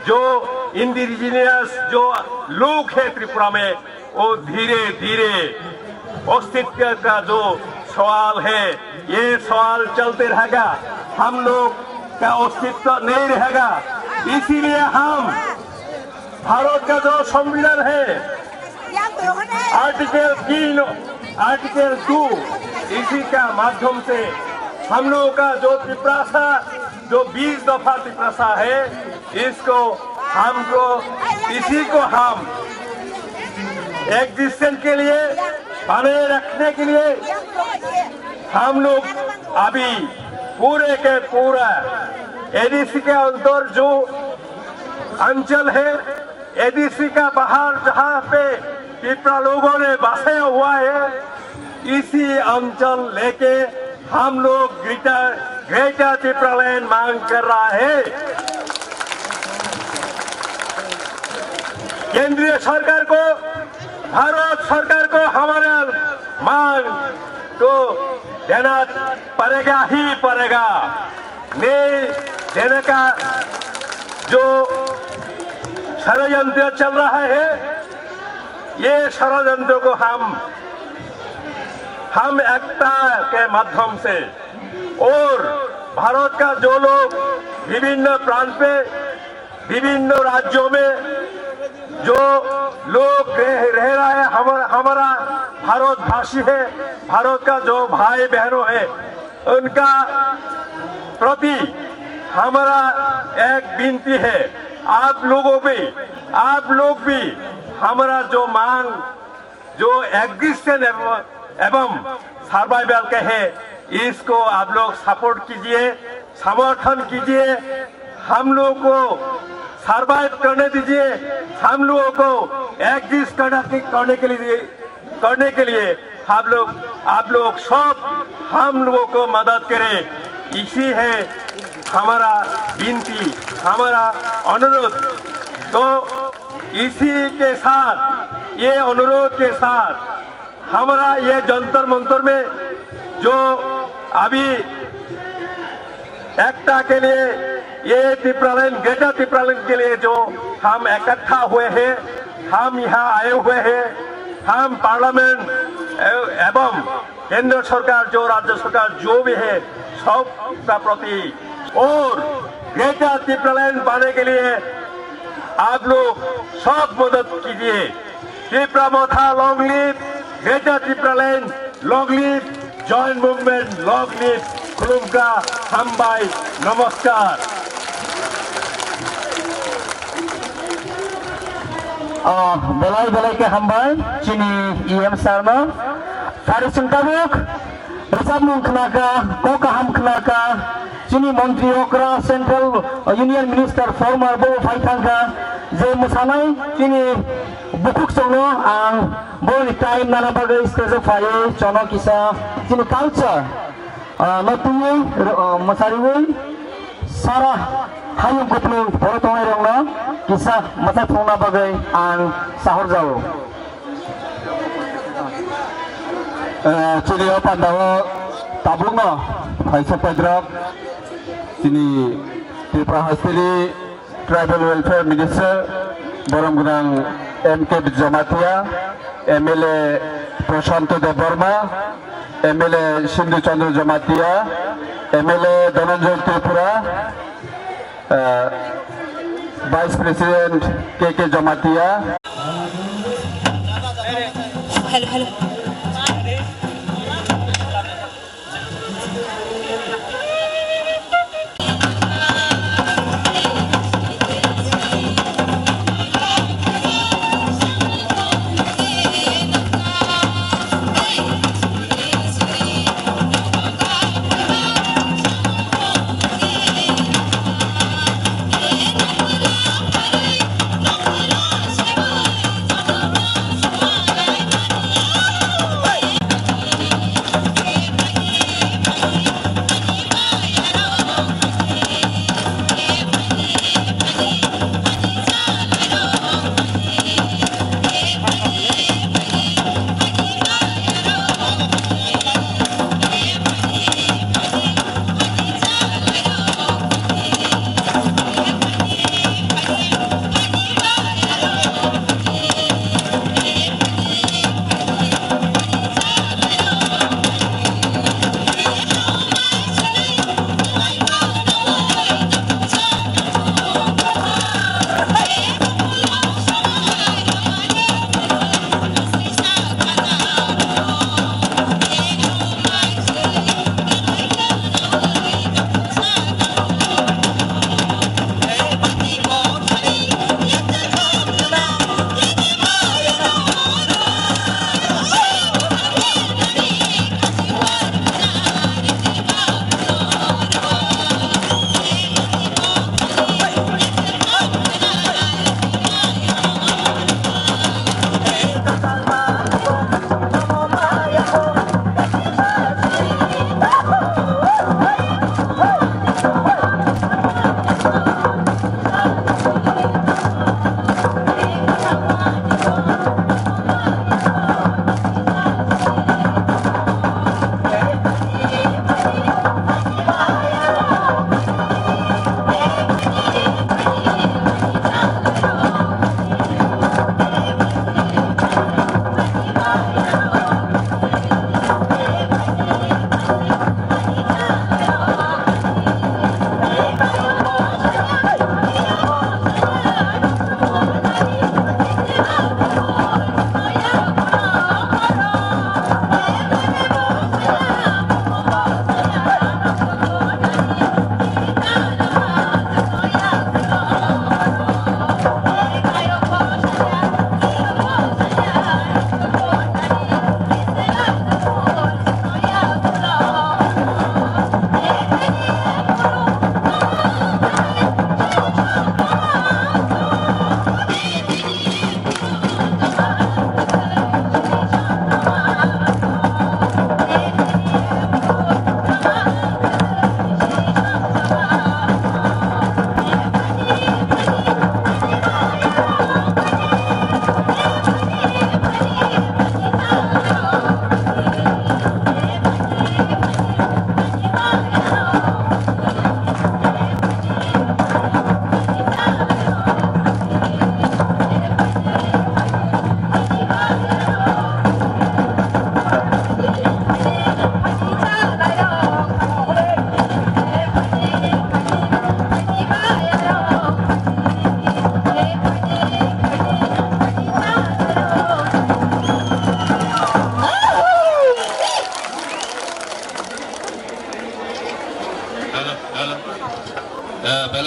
जो इंडिजिनियस जो लोग है त्रिपुरा में, वो धीरे धीरे अस्तित्व का जो सवाल है, ये सवाल चलते रहेगा, हम लोग का अस्तित्व नहीं रहेगा। इसीलिए हम भारत का जो संविधान है, आर्टिकल तीन, आर्टिकल टू, इसी का माध्यम से हम लोगों का जो तिप्रासा, जो बीस दफा तिप्रासा है, इसको, हमको, इसी को हम एग्जिस्टेंस के लिए, बनाए रखने के लिए हम लोग अभी पूरे के पूरा एडीसी के अंदर जो अंचल है, एडीसी का बाहर जहाँ पे तिप्रा लोगों ने बसाया हुआ है, इसी अंचल लेके हम लोग ग्रेटर, ग्रेटर तिप्रालैंड मांग कर रहा है। केंद्रीय सरकार को, भारत सरकार को हमारा मांग तो देना पड़ेगा ही पड़ेगा। नहीं देने का जो षड्यंत्र चल रहा है, ये षड्यंत्र को हम, हम एकता के माध्यम से और भारत का जो लोग विभिन्न प्रांत पे, विभिन्न राज्यों में जो लोग रह, रह रहा है, हमारा, हमारा भारतवासी है, भारत का जो भाई बहनों है, उनका प्रति हमारा एक विनती है, आप लोगों भी, आप लोग भी हमारा जो मांग, जो एग्जिस्टेंस एवं, एवं सर्वाइवल के है, इसको आप लोग सपोर्ट कीजिए, समर्थन कीजिए, हम लोगों को सर्वाइव करने दीजिए, हम लोगों को एग्जिस्ट करने के, करने के लिए, करने के लिए हम लोग, आप लोग सब हम लोगों को मदद करें, इसी है हमारा विनती, हमारा अनुरोध। तो इसी के साथ, ये अनुरोध के साथ हमारा ये जंतर मंतर में जो अभी एकता के लिए, ये तिप्रालैंड, ग्रेटर तिप्रालैंड के लिए जो हम इकट्ठा हुए हैं, हम यहाँ आए हुए हैं, हम पार्लियामेंट ए-, एवं केंद्र सरकार, जो राज्य सरकार, जो भी है, सबका प्रति और ग्रेटर तिप्रालैंड पाने के लिए आप लोग सब मदद कीजिए। Tipra Motha long live, Greater Tipraland long live, Joint Movement long live, khulumkha, hambai, namaskar. Ah, belai belai khe hambai chini E M sir no. Phari chwng tabuk rwchapmung khnakha, kok kaham khnakha, chini montri okra, Central Union Minister former bo phai thangkha, je mwsanai chini bukhuk chwngno ang boni time nana bagwi stage o phaiwi chono kisa chini culture, ah, no twiwi, ah, mwsariwi sara hayung kupulung borok tongnai rokno kisa mwchang thwngna bagwi ang sahorjao. Eh, chini o pandao tabukno phaisa paidrok chini Tripura hasteni Tribal Welfare Minister borom gwnang M K Jamatia, M L A Prashanto Debbarma, M L A Sindhu Chandra Jamatia, M L A Dhananjoy Tripura, eh, Vice President K K Jamatia. Hello, hello.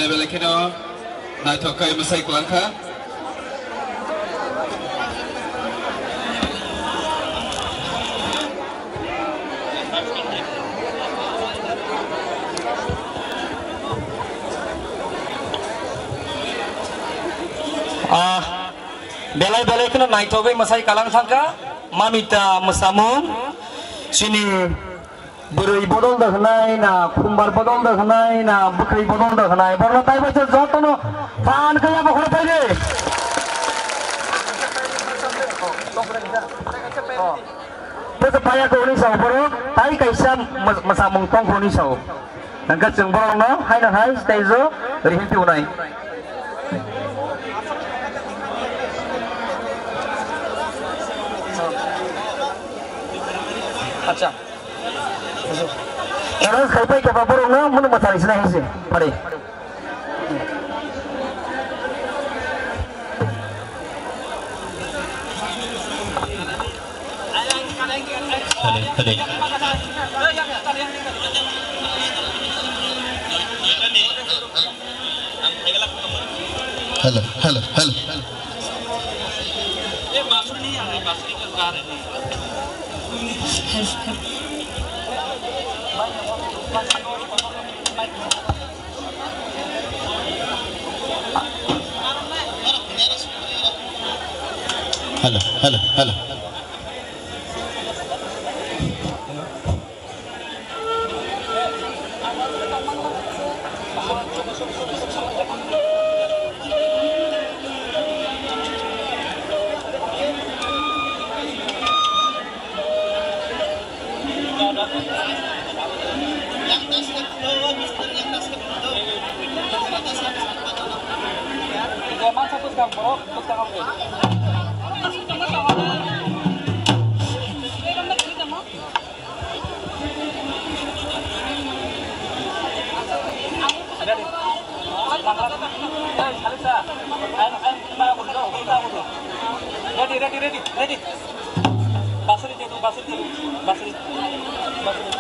Belai kheno naithok khe mwsai kwlang kha. Ah, belai belai kheno naithogwi mwsai kwlang thangkha. Mamita mwsamung chini bwrwi bodol da hwnai na, khumbar bodol da hwnai na, bwkhwi bodol da hwnai, borno tai bai jotono phan khe abo khoro phai de. Bwsa paya ko hwnwi sao borok, tai kaisa mw-, mwsamung tong hwnwi sao. Hwnkhe chwng borokno haino hai stage o rihim piunai. Acha. Announce khai pai khe ba borokno munu mwthari sinai hai se. Pare. Hello, hello. Hello, hello, hello. Hello, hello, hello. Ready, ready, ready, ready. Basuri tedu, basuri tedu, basuri, basuri.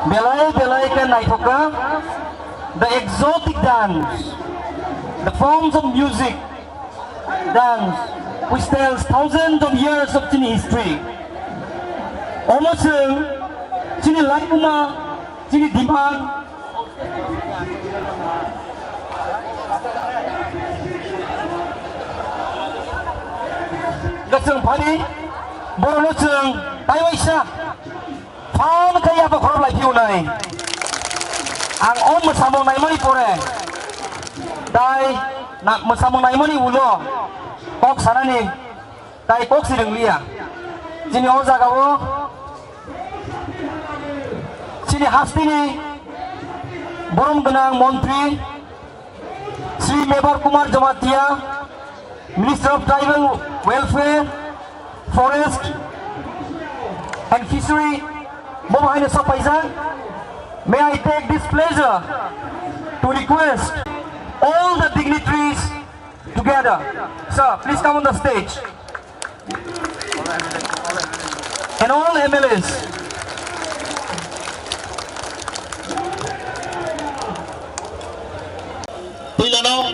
Belai belai khe naithok kha, the exotic dance, the forms of music, dance which tells thousands of years of chini history. Omo chwng chini laibuma, chini dimag, Gachung phari, borokno chwng taiwaisa phan khe yapha khorok lai phiyunai. Ang o mwsamung naimani pore, tai na mwsamung naimani ulo kok sanani tai kok si rwngliya. Chini o jagao chini hasteni borom gwnang montri Shri Mebar Kumar Jamatia, Minister of Tribal Welfare, Forest and Fishery, bo bo haino sok paijak. May I take this pleasure to request all the dignitaries together. Sir, please come on the stage. And all M L As. Puilano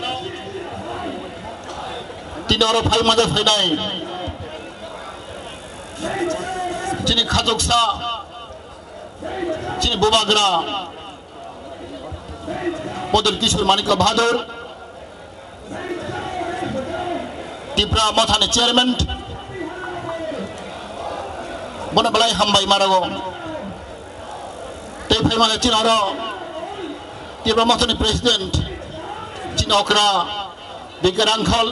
tini oro phai maja phainai chini khachuksa, chini bubagra Pradyut Kishore Manikya Bahadur, Tipra Mothani chairman, bono belai hambai marago. Tei phaimani chini oro Tipra Mothani president, chini okra Bikar Angkhal,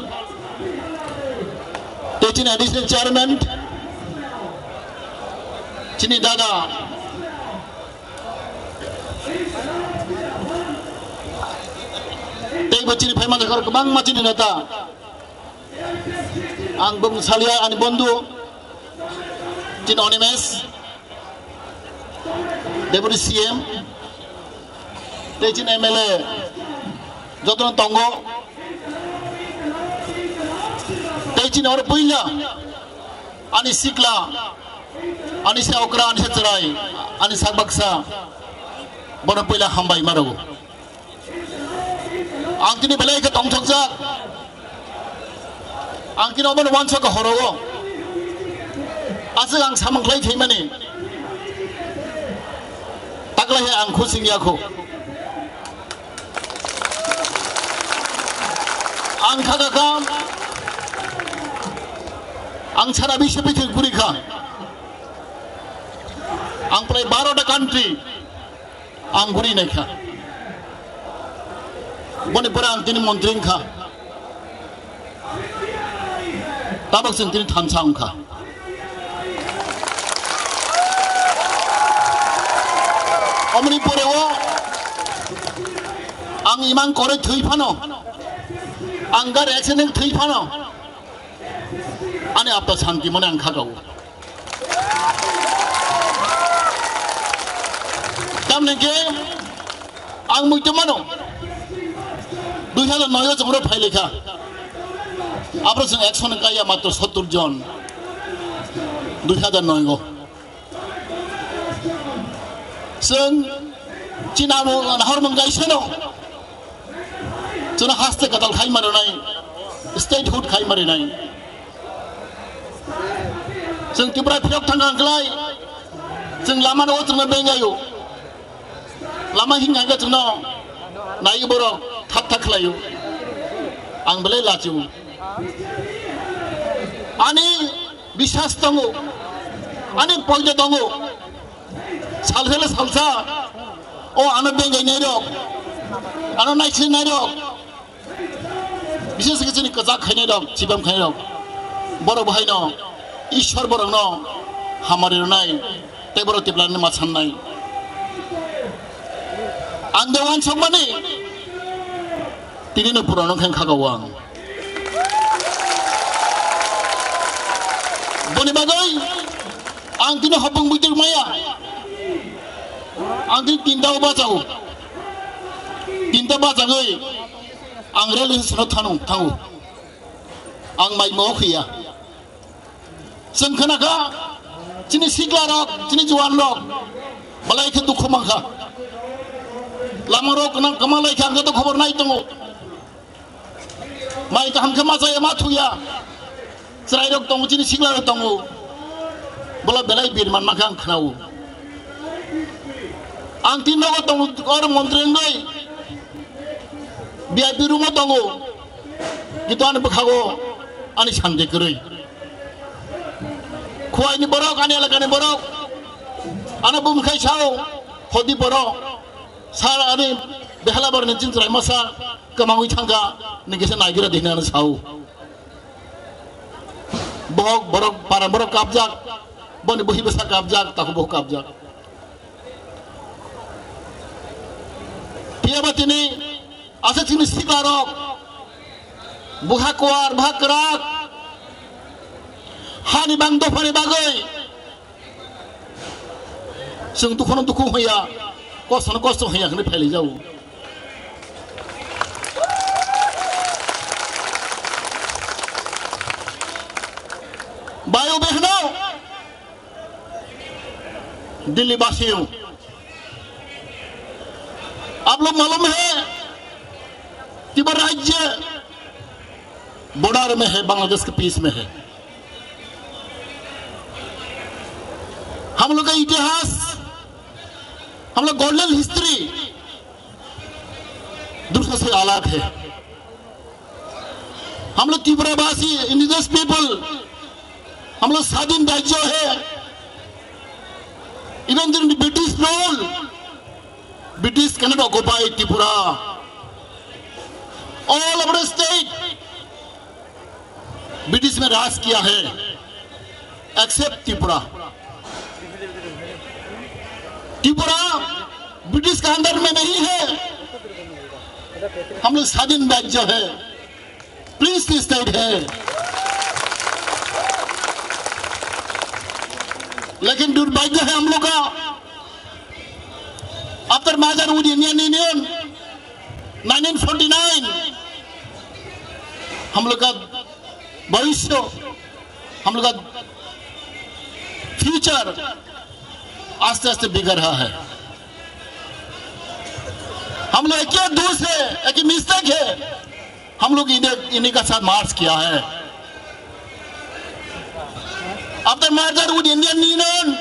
tei chini additional chairman, chini dada, tei bo chini phaimani khor kwbangma chini neta. Ang bung salia ani bondhu, chini Animesh, Deputy C M, tei chini M L A, jotono tongo. Tei chini oro puila ani sikla, ani se okra, ani se chwrai, ani sak baksa, bono puila hambai marago. Ang tini belai khe tongthokjak. Ang tini omono uansukha horo o. Aswk ang samung khlai phaimani. Taklai he ang khusing yakho. Ang kha kha kha. Ang sara biswa bithir guri kha. Ang prai baro ta country. Ang guri naikha. Boni pore ang tini montri wngkha. Tabok chwng tini thansa wngkha. Omoni pore o ang imang kore thwi phano, ang gari accident thwi phano, ani apta santi mane ang khagao. Tamni khe ang muitu mano, dui hajar noi o chwng oro phai lekha. Abro chwng ekshon kaya matro sottor jon, dui hajar noi o. Chwng chini abo nahor mung kaisa no. Chwngno haste kwtal khai ma rwnai, statehood khai ma rwnai. Chwng Tripura phiyok thang ang klai, chwng lama no chwngno bengayo. Lama hing hang chwngno nai borok thak thak khlaio. Ang belai lachiu. Ani biswas tongo, ani poito tongo. Salsa le salsa, o ano bengai nai rok, ano naising nai rok, bises khe chini kwchak khainai rok, chibam khainai rok, borok bo haino Ishwar borokno hamari rwnai, tei borok tiplani ma sannai. Ang de uansukmani, tini no purano khe khagao ang. Boni bagwi ang tini hopung buitir maya. Ang tini tinta o bachao. Tinta bachagwi ang railway station o thanu, thango. Ang mai mo khiya. Chwng khna kha, chini sikla rok, chini juan rok, balai khe dukhu man kha. Lama rok nang kama lai kha, ang khe to khobor nai tongo. Mai kaham khe ma chaya, ma thuya. Chwrai rok tongo, chini sikla rok tongo. Bola belai bir man ma kha ang khnao. Ang tin nogo tongo, or montri wngwi. V I P room o tongo. Kintu ani bwkhago ani santi kwrwi. Khuaini borok, ani elakani borok. Ano bumkhai sao, hodi borok. Sar ani behela borokni chini chwrai masa kwmangwi thangkha, nini kisa naigira de hinwi ano sao. Bohok borok, para borok kapjak, boni buhi bwsa kapjak, takhuk bohok kapjak. Phiya ba tini aswk chini sikla rok, bwkha kuar, bwkha kwrak, hani bang dophani bagwi chwng dukhuno dukhu hwnya, kostono kosto hwnya hwnwi phailai jago. Bayo behno, Delhi basiyo. आप लोग मालूम है, त्रिपुरा राज्य बॉर्डर में है, बांग्लादेश के बीच में है। हम लोग का इतिहास, हम लोग गोल्डन हिस्ट्री दूसरे से अलग है। हम लोग त्रिपुरावासी, इंडिजिनस पीपल, हम लोग स्वाधीन राज्य है। Even during the British rule, British cannot occupy Tripura. All of the state British में राज किया है, except त्रिपुरा। त्रिपुरा ब्रिटिश के अंडर में नहीं है, हम लोग स्वाधीन राज्य है, प्रिंसली स्टेट है। लेकिन दुर्भाग्य है हम लोग का, after merger with Indian Union, nineteen forty nine, हम लोग का भविष्य, हम लोग का फ्यूचर आस्ते आस्ते बिगड़ रहा है। हम लोग एक ही दोष है, एक ही मिस्टेक है, हम लोग इन्हें, इन्हीं का साथ मार्च किया है। After merger with Indian Union,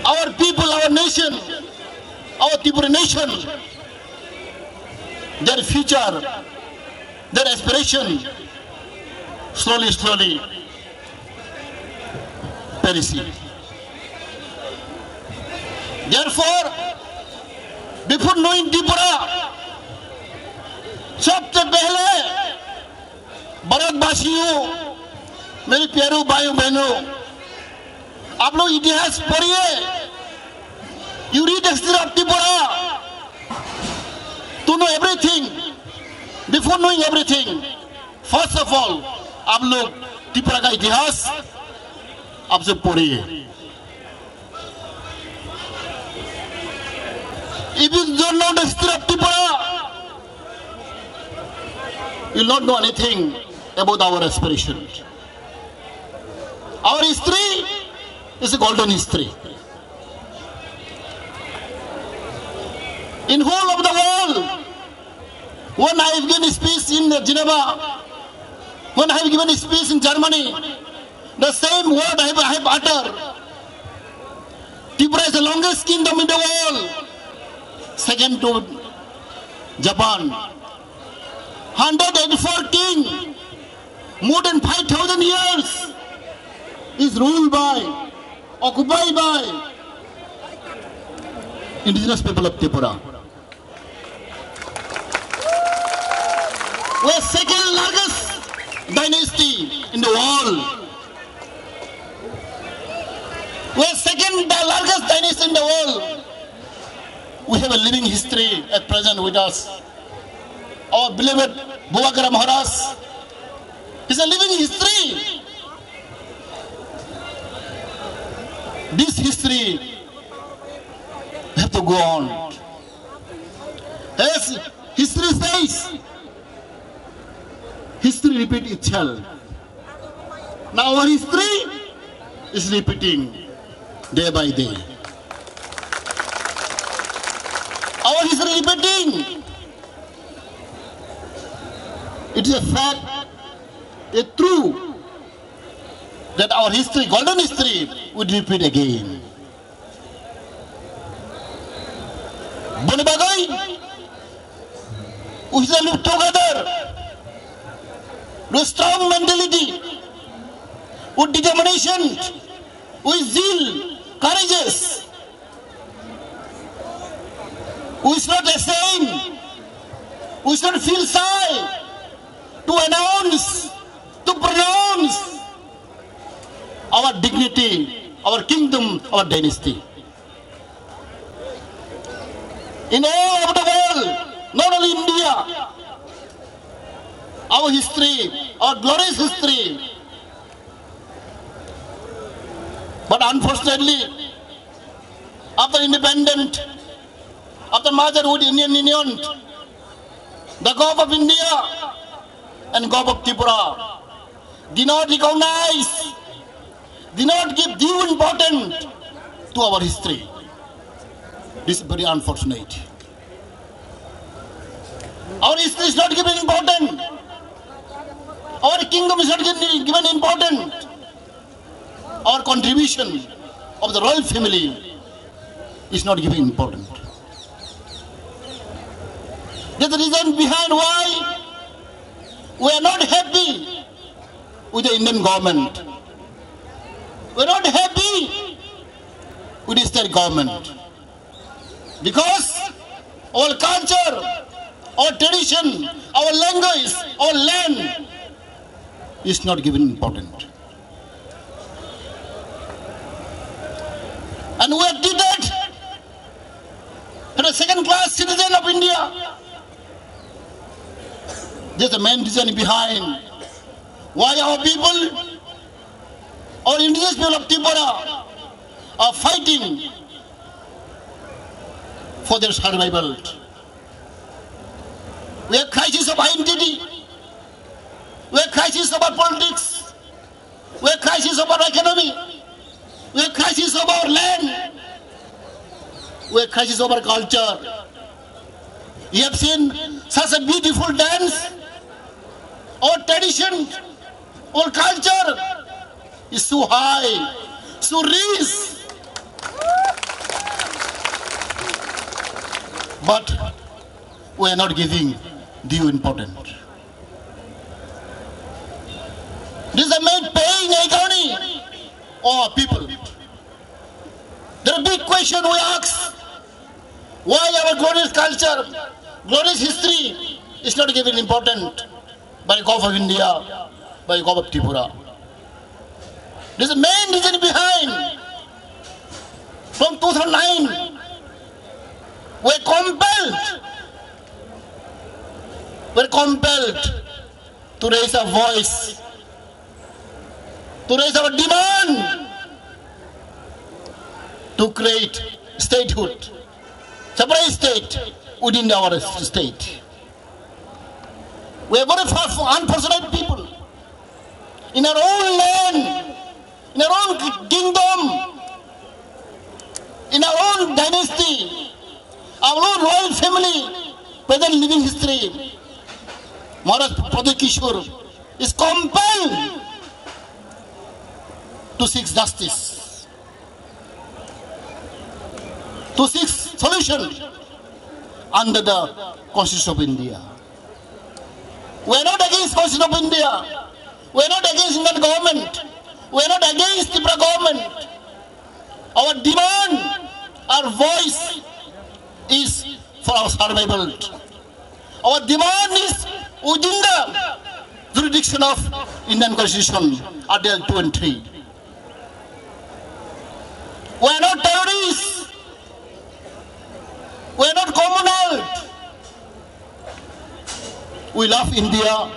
our people, our nation, our Tripura nation, their future, their aspiration, slowly, slowly perishing. Therefore, before knowing Tripura, सबसे पहले भारतवासियों, मेरे प्यारे भाइयों बहनों, आप लोग इतिहास पढ़िए, you read the history of Tripura to know everything, before knowing everything, first of all, आप लोग त्रिपुरा का इतिहास आपसे पढ़िए। If you don't know the history of Tripura, you will not know anything about our aspiration. Our history is a golden history. In whole of the world, when I have given speech in Geneva, when I have given speech in Germany, the same word I have, I have uttered. Tripura is the longest kingdom in the world, second to Japan. Hundred eighty-four king, more than five thousand years, is ruled by, occupied by indigenous people of Tripura. We are second largest dynasty in the world. We are second the largest dynasty in the world. We have a living history at present with us. Our beloved Bubagra Maharaj is a living history. We have to go on. As history says, history repeat itself. Now our history is repeating day by day. Our history repeating. It is a fact, a true, that our history, golden history, would repeat again. Boni bagwi, we shall live together with strong mentality, with determination, with zeal, courageous. We should not ashamed. We should not feel shy to announce, to pronounce our dignity, our kingdom, our dynasty. In all over the world, not only India, our history, our glorious history. But unfortunately, after independent, after merger with Indian Union, the Government of India and Government of Tripura did not recognize, did not give due importance to our history. This is very unfortunate. Our history is not given important. Our kingdom is not given, given important. Our contribution of the royal family is not given important. That's the reason behind why we are not happy with the Indian government. We are not happy with the state government. Because our culture, our tradition, our language, our land is not given important. And we are treated as a second class citizen of India. This is the main reason behind why our people, our indigenous people of Tripura, are fighting for their survival. We have crisis of identity. We have crisis over politics. We have crisis over economy. We have crisis over land. We have crisis over culture. You have seen such a beautiful dance. Our tradition, our culture is so high, so rich. But we are not giving due importance. This is the main pain agony of people. The big question we ask, why our glorious culture, glorious history is not given important by Government of India, by Government of Tripura? This is the main reason behind. From two thousand nine, we compelled, we compelled to raise a voice, to raise our demand to create statehood, separate state within our state. We are very far, unfortunate people. In our own land, in our own kingdom, in our own dynasty, our own royal family, present living history, Maharaj Pradyot Kishore is compelled to seek justice, to seek solution under the Constitution of India. We are not against Constitution of India. We are not against Indian government. We are not against Tripura government. Our demand, our voice is for our survival. Our demand is within the jurisdiction of Indian Constitution, Article two and three. We are not terrorists. We are not communal. We love India.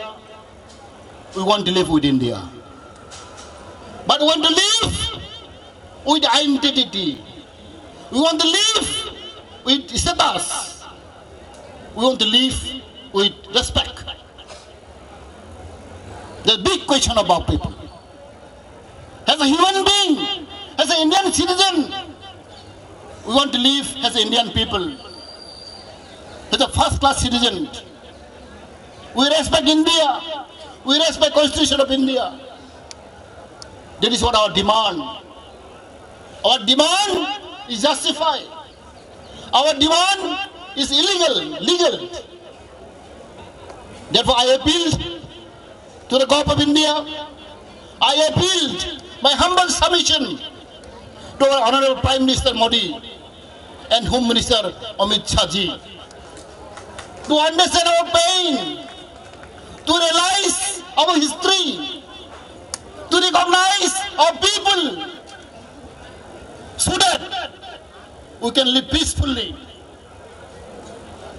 We want to live with India. But we want to live with identity. We want to live with status. We want to live with respect. The big question of our people. As a human being, as an Indian citizen, we want to live as Indian people, as a first class citizen. We respect India. We respect Constitution of India. That is what our demand. Our demand is justified. Our demand is illegal, legal. Therefore, I appeal to the Government of India. I appeal my humble submission to our Honorable Prime Minister Modi and Home Minister Amit Shah ji to understand our pain, to realize our history, to recognize our people, so that we can live peacefully.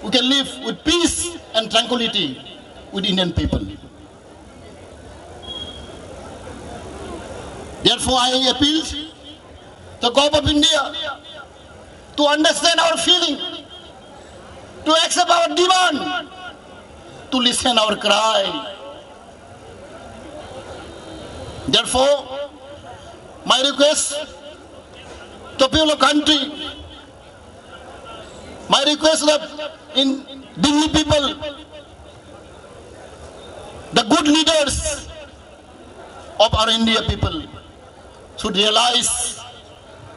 We can live with peace and tranquility with Indian people. Therefore, I appeal to Government of India to understand our feeling, to accept our demand, to listen our cry. Therefore, my request to people of country, my request of in Delhi people, the good leaders of our India people should realize,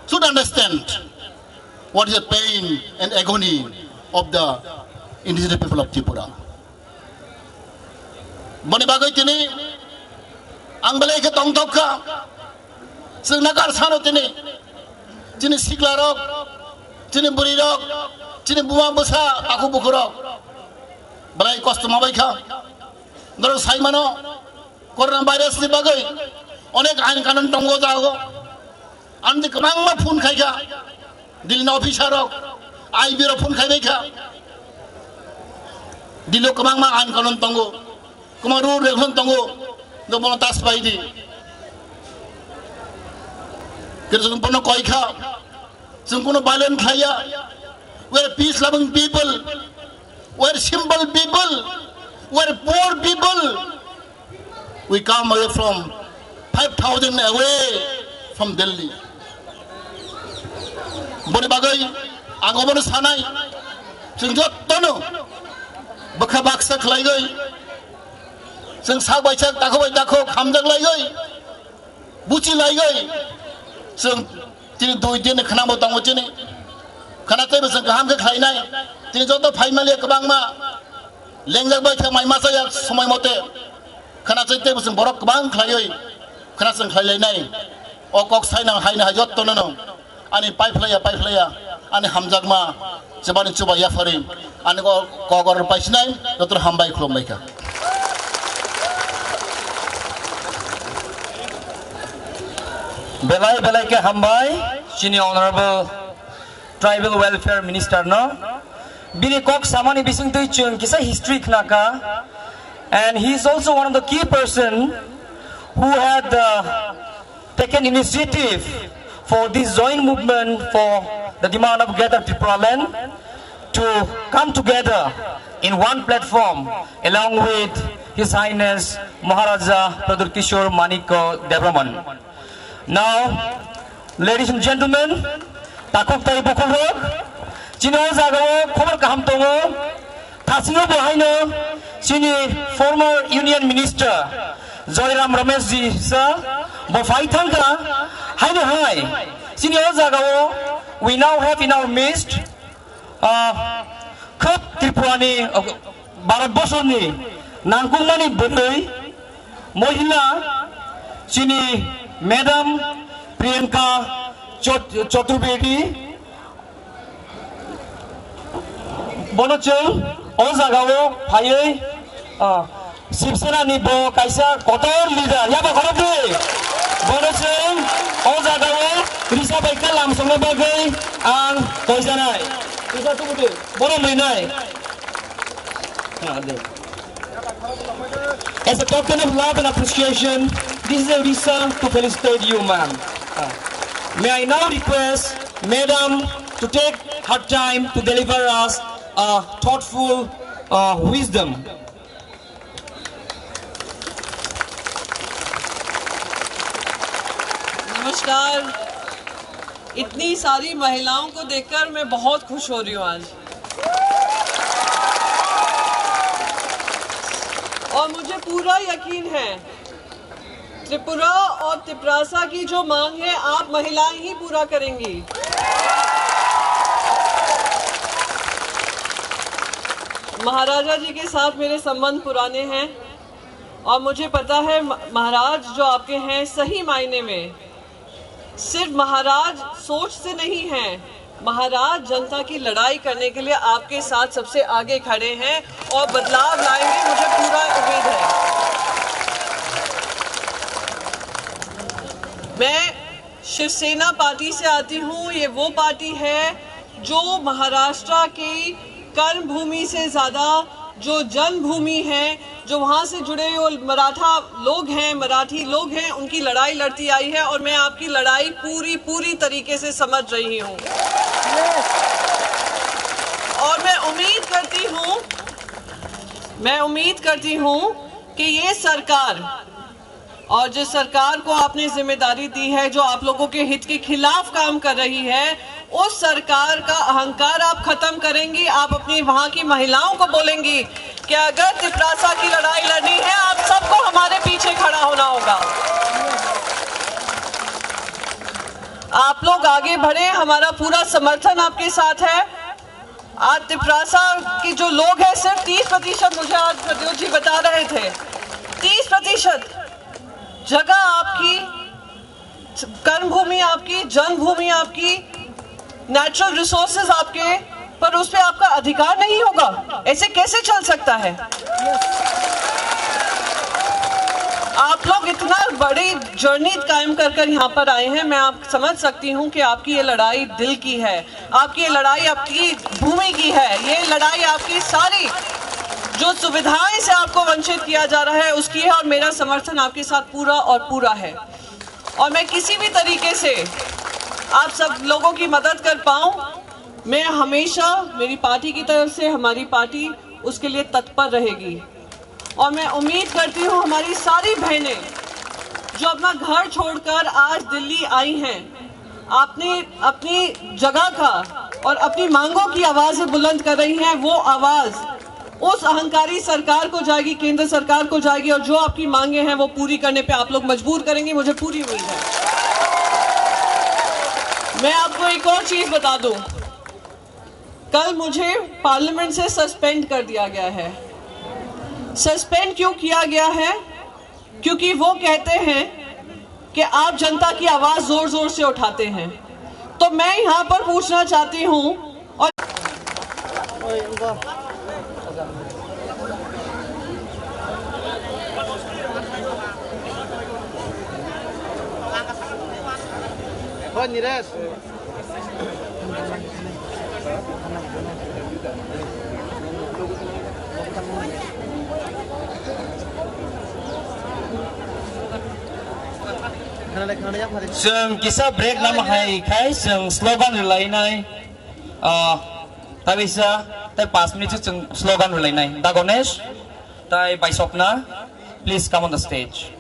should understand what is the pain and agony of the indigenous people of Tripura. Boni bagwi tini ang belai khe tongthok kha. Chwng nakar sano tini, chini sikla rok, chini bwrwi rok, chini buma bwsa, aku buku rok belai kosto ma bai kha. Norok sai mano, corona virus ni bagwi onek ain kanun tongo jago. Ang di kwbangma phone khai kha, Delhi ni officer rok, I B rok phone khai bai kha. Delhi o kwbangma ain kanun tongo, kwbangma rule regulation tongo, no bono tas pai di. Kero chwng bono koi kha, chwng kuno violent khlaiya. We are peace loving people, we are simple people, we are poor people. We come away from five thousand away from Delhi. Boni bagwi ang obono sanai, chwng jottono bwkha baksa khlaigwi, chwng sak bai sak, takhuk bai takhuk hamjak laigwi, buchi laigwi, chwng chini dui din khwnabo tongo chini. Khwna teibo chwng kaham khe khlainai. Chini joto phaimaliya kwbangma lengjak bai khe mai masa ya somoi mote. Khwna chai teibo chwng borok kwbang khlaiwi khwna chwng khlai lainai. O kok saina haina hai jotto no no. Ani pai phlaiya, pai phlaiya. Ani hamjakma chubani chuba yaphari. Ani ko kok or pai sinai, joto hambai khulum bai kha. Belai belai khe hambai, chini Honorable Tribal Welfare Minister no. Bini kok samani bisingtwi chwng kisa history khnakha. And he is also one of the key person who had, uh, taken initiative for this joint movement for the demand of Greater Tripura land to come together in one platform along with His Highness Maharaja Pradyut Kishore Manikya Debbarman. Now, ladies and gentlemen, takhuk tai bukhuk rok, chini o jaga o khobor kaham tongo, thasingo bo haino chini former Union Minister Joyram Ramesh ji sa bo phai thangkha, haino hai chini o jaga o we now have in our midst, ah, khub Tripura ni, ah, Bharat borsor ni nangkukmani bwrwi, mohila, chini Madam Priyanka Chot-, Chaturvedi, bono chwng o jaga o phaiwi, ah, Shiv Sena ni bo kaisa kotor leader, yaba khorok di. Bono chwng o jaga o risa bai khe lamsongna bagwi ang koijanai. Risa tubu di. Bono mwnai. As a token of love and appreciation, this is a risa to felicitate you, ma'am. Uh, may I now request Madam to take her time to deliver us a thoughtful uh, wisdom. नमस्कार। इतनी सारी महिलाओं को देखकर मैं बहुत खुश हो रही हूँ आज। और मुझे पूरा यकीन है, त्रिपुरा और तिपरासा की जो मांग है, आप महिलाएं ही पूरा करेंगी। महाराजा जी के साथ मेरे संबंध पुराने हैं और मुझे पता है, म-, महाराज जो आपके हैं, सही मायने में सिर्फ महाराज सोच से नहीं हैं, महाराज जनता की लड़ाई करने के लिए आपके साथ सबसे आगे खड़े हैं और बदलाव लाएंगे, मुझे पूरा उम्मीद है। मैं शिवसेना पार्टी से आती हूँ। ये वो पार्टी है जो महाराष्ट्र की कर्म भूमि से ज्यादा जो जन्मभूमि है, जो वहाँ से जुड़े हुए मराठा लोग हैं, मराठी लोग हैं, उनकी लड़ाई लड़ती आई है और मैं आपकी लड़ाई पूरी, पूरी तरीके से समझ रही हूँ। और मैं उम्मीद करती हूँ, मैं उम्मीद करती हूँ कि ये सरकार और जिस सरकार को आपने जिम्मेदारी दी है, जो आप लोगों के हित के खिलाफ काम कर रही है, उस सरकार का अहंकार आप खत्म करेंगी। आप अपनी वहां की महिलाओं को बोलेंगी कि अगर तिपरासा की लड़ाई लड़नी है, आप सबको हमारे पीछे खड़ा होना होगा। आप लोग आगे बढ़े, हमारा पूरा समर्थन आपके साथ है। आज तिपरासा के जो लोग हैं, सिर्फ तीस प्रतिशत, मुझे आज प्रद्योत जी बता रहे थे, तीस प्रतिशत जगह आपकी, कर्मभूमि आपकी, जन्मभूमि आपकी, नेचुरल रिसोर्सेज आपके, पर उस पे आपका अधिकार नहीं होगा। ऐसे कैसे चल सकता है? आप लोग इतना बड़ी जर्नी कायम कर कर यहाँ पर आए हैं। मैं आप समझ सकती हूँ कि आपकी ये लड़ाई दिल की है, आपकी ये लड़ाई आपकी भूमि की है, ये लड़ाई आपकी सारी जो सुविधाएं से आपको वंचित किया जा रहा है, उसकी है, और मेरा समर्थन आपके साथ पूरा और पूरा है। और मैं किसी भी तरीके से आप सब लोगों की मदद कर पाऊं, मैं हमेशा, मेरी पार्टी की तरफ से, हमारी पार्टी उसके लिए तत्पर रहेगी। और मैं उम्मीद करती हूँ, हमारी सारी बहनें जो अपना घर छोड़कर आज दिल्ली आई हैं, आपने अपनी जगह का और अपनी मांगों की आवाजें बुलंद कर रही हैं, वो आवाज उस अहंकारी सरकार को जाएगी, केंद्र सरकार को जाएगी, और जो आपकी मांगे हैं, वो पूरी करने पे आप लोग मजबूर करेंगे, मुझे पूरी उम्मीद है। मैं आपको एक और चीज बता दूं, कल मुझे पार्लियामेंट से सस्पेंड कर दिया गया है। सस्पेंड क्यों किया गया है? क्योंकि वो कहते हैं कि आप जनता की आवाज जोर जोर से उठाते हैं। तो मैं यहाँ पर पूछना चाहती हूँ, और Chwng kisa break namo hai khai chwng slogan rwlainai. Ah, tabisa tei panch minute chwng slogan rwlainai. Da Ganesh tei Bai Swapna, please come on the stage.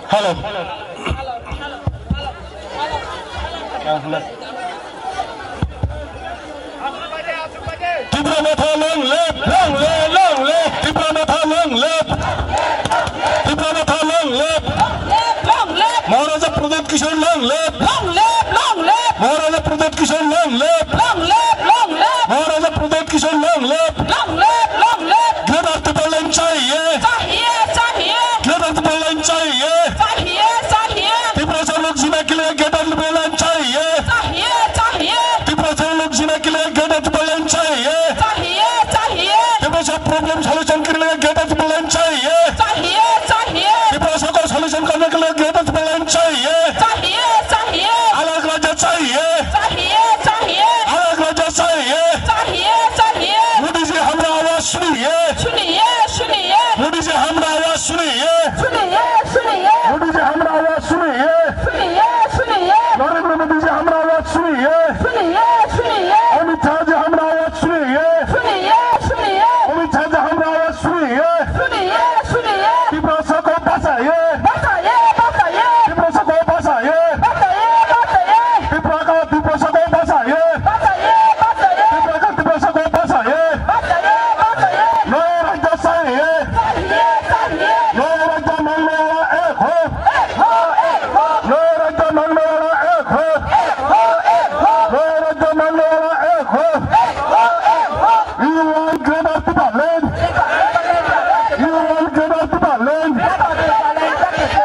Hello. Tipra Motha long live, long live, long live. Tipra Motha long live. Tipra Motha long live. Long live, long live. Maharaja Pradyot Kishore long live. Long live, long live. Maharaja Pradyot Kishore long live. Long live, long live. Maharaja Pradyot Kishore long live. Long live, long live. Greater Tipraland chahiye. Chahiye, chahiye. Greater Tipraland chahiye. Chahiye, chahiye. Tiprasa lok jina ke liye Greater Tipraland chahiye. Chahiye, chahiye. Tiprasa lok jina ke liye Greater Tipraland chahiye. Chahiye, chahiye. Tiprasa problem solution ke liye Greater Tipraland chahiye. Chahiye, chahiye. Tiprasa ko solution karne ke liye Greater Tipraland chahiye. Chahiye, chahiye. Alag rajya chahiye. Chahiye, chahiye. Alag rajya chahiye. Chahiye, chahiye. Modi ji hamra awaz suniye. Suniye, suniye. Modi ji hamra awaz suniye. Suniye, suniye. Modi ji hamra awaz suniye. Suniye, suniye. Narendra Modi ji hamra awaz suniye. Suniye, suniye. Amit Shah ji hamra awaz suniye. Suniye, suniye. Amit Shah ji hamra awaz suniye. Suniye, suniye. Tiprasa ko bachaye. Bachaye, bachaye. Tiprasa ko bachaye. Bachaye, bachaye. Tipra ka, Tiprasa ko bachaye. Bachaye, bachaye. Tipra ka, Tiprasa ko bachaye. Bachaye, bachaye. Noya rajya chahiye. Chahiye, chahiye. Noya rajya mangna wala ek ho. Ek ho, ek ho. Noya rajya mangna wala ek ho. Ek ho, ek ho. Noya rajya mangna wala ek ho. Ek ho, ek ho. You want Greater Tipraland? You want Greater Tipraland?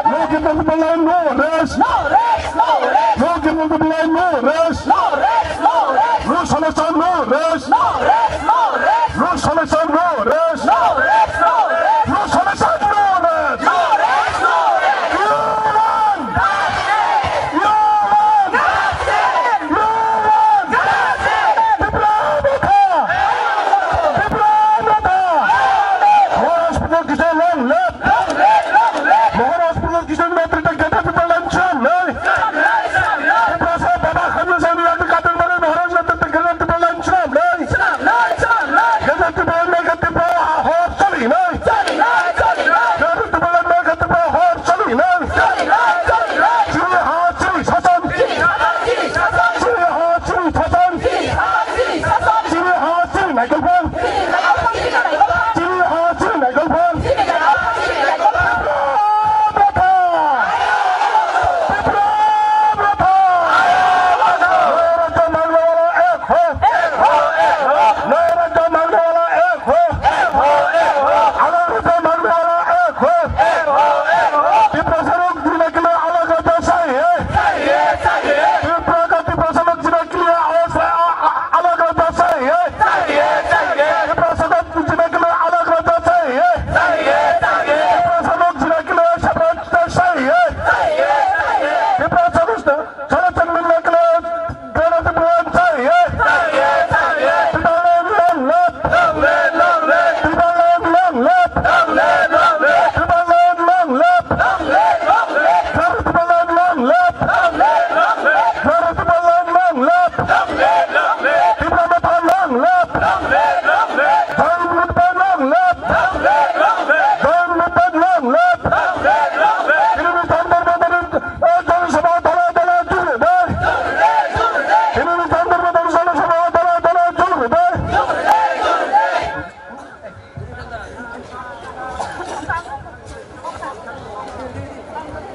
No Greater Tipraland, no rest. No rest, no rest. No Greater Tipraland, no rest. No rest, no rest. No solution, no rest. No rest, no rest. No solution, no rest. No rest, no rest. No solution, no rest. No rest, no rest. You want Yuan! Yuan! Tipra Motha! Tipra Motha! Maharaj Pradyot Kishore long live! Maharaj Pradyot Kishore netrite Greater Tipraland cham nai! Tiprasa baba hamya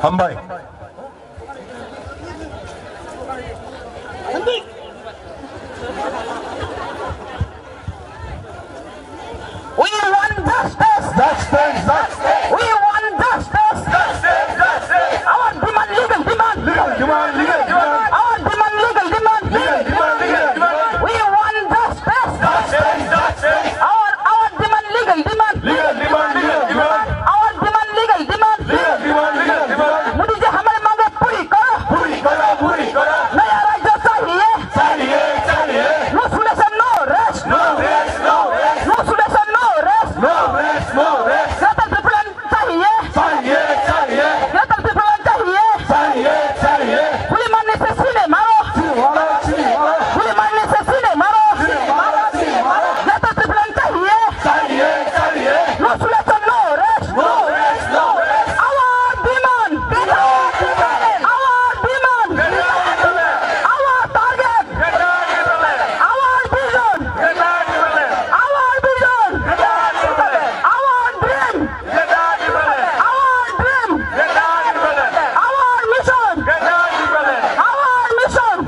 Hambai. We want justice. Justice, justice. We want justice. Justice, justice. Our demand, legal demand. Legal demand, legal demand. Our demand, legal demand. Legal demand, legal demand. We want justice. Justice, justice. Our, our demand, legal demand. Legal demand, legal demand. Our demand, legal demand. Legal demand, legal demand. Modi जी हमारे मांगे पूरी करो। पूरी करो, पूरी करो। नया राज्य चाहिए। चाहिए, चाहिए। No solution, no rest. No rest, no rest. No solution, no rest. No rest, no rest. Greater Tipraland चाहिए. चाहिए, चाहिए. Greater Tipraland चाहिए. चाहिए, चाहिए. गोली मारने से सीने मारो. सीने मारो, सीने मारो. गोली मारने से सीने मारो. सीने मारो, सीने मारो. Greater Tipraland चाहिए. चाहिए, चाहिए. No solution, no rest. No rest, no rest. Our demand. Our demand. Our target. Our vision. Our vision. Our dream. Our dream. Our mission. Our mission.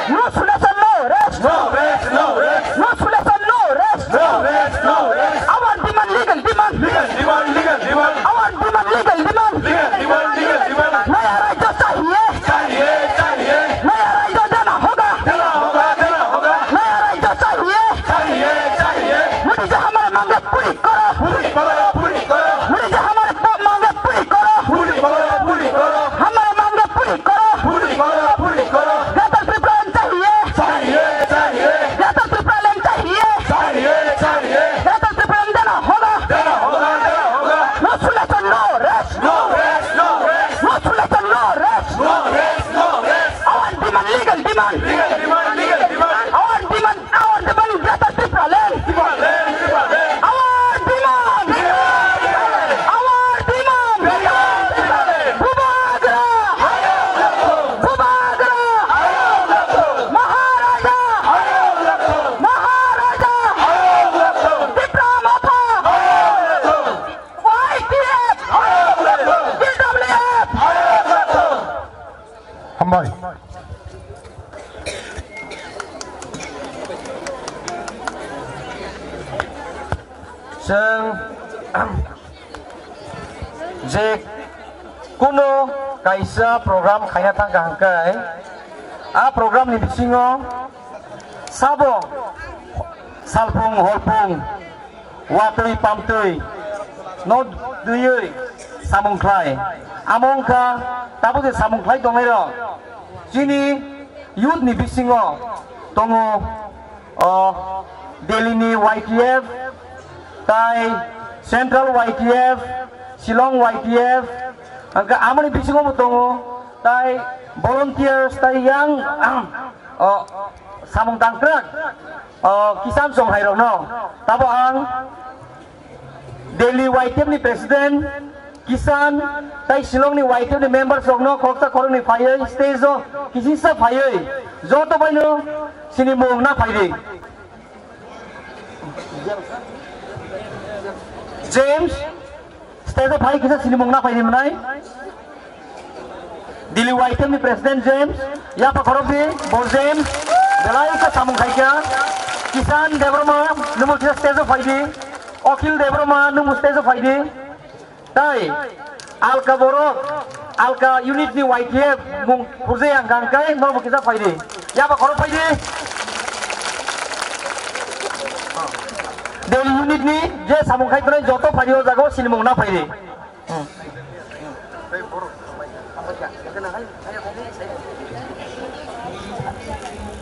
No solution, no rest. No rest, no rest. No solution, no rest. No rest, no rest. Our demand, legal demand. Legal demand, legal demand. Our demand, legal demand. Legal demand, legal demand. नया राज्य चाहिए. चाहिए, चाहिए. नया राज्य देना होगा. देना होगा, देना होगा. नया राज्य चाहिए. चाहिए, चाहिए. मोदी जी हमारे मांगे पूरी करो. पूरी करो, पूरी करो. मोदी जी हमारे प-, मांगे पूरी करो. पूरी करो, पूरी करो. हमारे मांगे पूरी करो. पूरी करो, पूरी करो. Greater Tipraland चाहिए. चाहिए, चाहिए. Greater Tipraland चाहिए. चाहिए, चाहिए. Greater Tipraland देना होगा. देना होगा, देना होगा. No solution, no rest. No rest, no rest. No solution, no rest. No rest, no rest. Our demand, legal demand. Legal demand, legal demand. Our demand, our demand, Greater Tipraland. Tipraland, Tipraland. Our demand. Our demand. Bubagra. Bubagra. Maharaja. Maharaja. Tipra Motha. Y T F. T W F. Hambai. Chwng je kuno kaisa program khaina thangkha hwnkhe, a program ni bisingo sabo salphung horphung watwi pamtwi no twiwi samung khlai. Amo wngkha tabuk je samung khlai tongnairok chini youth ni bisingo tongo, o Delhi ni Y T F, tai Central Y T F, Shillong Y T F, hwnkhe amoni bisingo bo tongo tai volunteers tai yang, o samung tangkrak, o Kisan Chonghai rokno. Tabo ang Delhi Y T F ni president Kisan tai Shillong ni Y T F ni members rokno khoroksa khoroknwi phaiwi stage o kisisa phaiwi joto baino sini mung na phaidi. James, stage o phai kisa sini mung na phaidi mwnai. Delhi Y T F ni president James, yapha khorokdi bo James, belai khe samung khaikha. Kisan Debbarma, nwngbo kisa stage o phaidi. Akhil Debbarma, nwngbo stage o phaidi. Tai alka borok, alka unit ni Y T F mung khurjai ang kang kai, norbo kisa phaidi. Yapha khorok phaidi. Delhi unit ni je samung khai tongnai joto phaidi o jaga o sini mung na phaidi.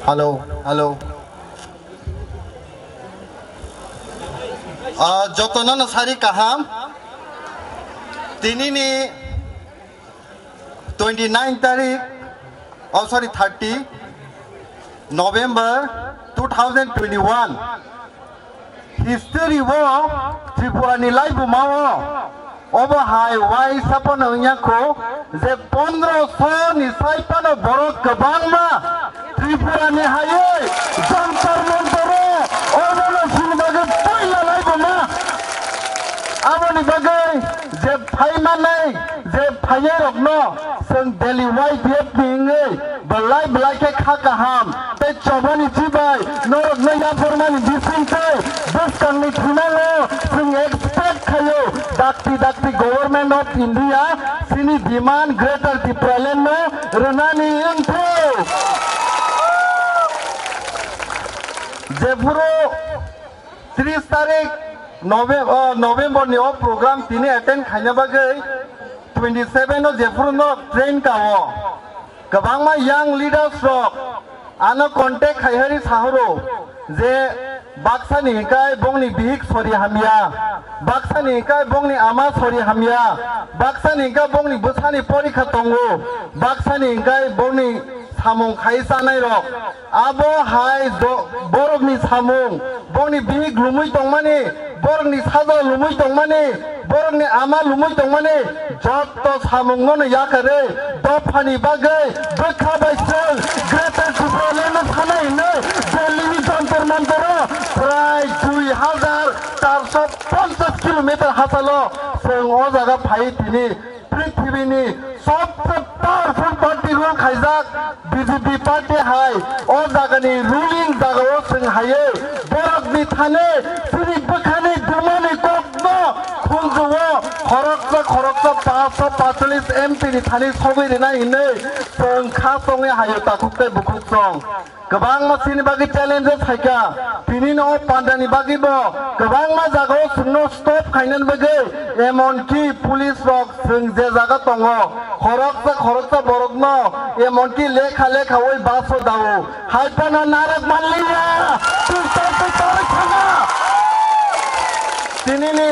Hello, hello. Ah, jotono no sari kaham. Tini ni twenty nine tarik, oh sorry, thirty November two thousand twenty one. History o Tripura ni laibuma o obo hai uaisa phano wngya kho je pondro so ni sai phano borok kwbangma Tripura ni hai oi Jantar Mantar o obo no chini bagwi puila laibuma. Aboni bagwi je phaimanai je Phainairokno chwng Delhi Y T F ni wngwi belai belai khe kha kaham tei chobani chibai norokno yapharmani bisingtwi bwskangni thunango chwng expect khaio, dakti dakti Government of India chini demand Greater Tipraland no rwnani wngthok. Jephuru tris tarik Nove-, o, November ni o program tini attend khaina bagwi twenty seven o jephuru norok train kao. Kwbangma young leaders rok ano contact khai hari sahoro je baksa ni hingkai bongni bihik sori hamya, baksa ni hingkai bongni ama sori hamya, baksa ni hingkai bongni bwsani porikha tongo, baksa ni hingkai bongni samung khai chanai rok. Abo hai do-, borokni samung, borokni bihik lumui tongmani, borokni saja lumui tongmani, borokni ama lumui tongmani, jotto samungno no yakarwi dophani bagwi bwkha bai chwng Greater Tipraland no sana hinwi Delhi ni Jantar Mantar o prai dui hajar charso ponchas kilometer hachalo chwng o jaga phai tini Prithibini sobse powerful party rule khaijak B J P party hai o jagani ruling jagao chwng haiwi borokni thani chini bwkhani dumani kokno khunjugo khoroksa khoroksa panchsho pachalis M P ni thani sogwi rina hinwi chwng kha chongwi haio takhuk tei bukhuk chong. Kwbangma chini bagwi challenges hai kha. Tini no o pandani bagwi bo kwbangma jagao chwngno stop khainani bagwi, emonki police rok chwng je jaga tongo, khoroksa khoroksa borokno emonki lekha lekha oi bus o dao. Hai phano narwk manliya, twi tor twi torwi thanga. Tinini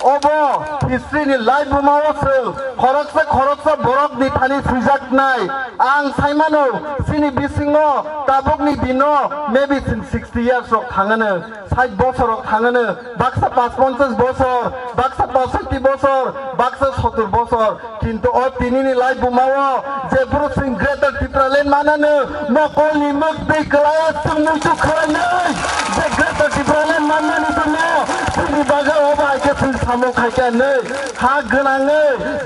Obo history ni laibuma o chwng khoroksa khoroksa borok ni thani swijaknai. Ang saimano chini bisingo tabukni dino maybe chwng sixty years rok thangano, sait bosor rok thangano, baksa pachponchas bosor, baksa pasoti bosor, baksa sotur bosor. Kintu o tinini laibuma o jephuru chwng Greater Tipraland manano, mokolni mukti kwlaiya chwng muitu khwlainai. Je Greater Tipraland mannani tongmo, chini bagwi o bai khe chwng samung khaikha hinwi ha gwnangwi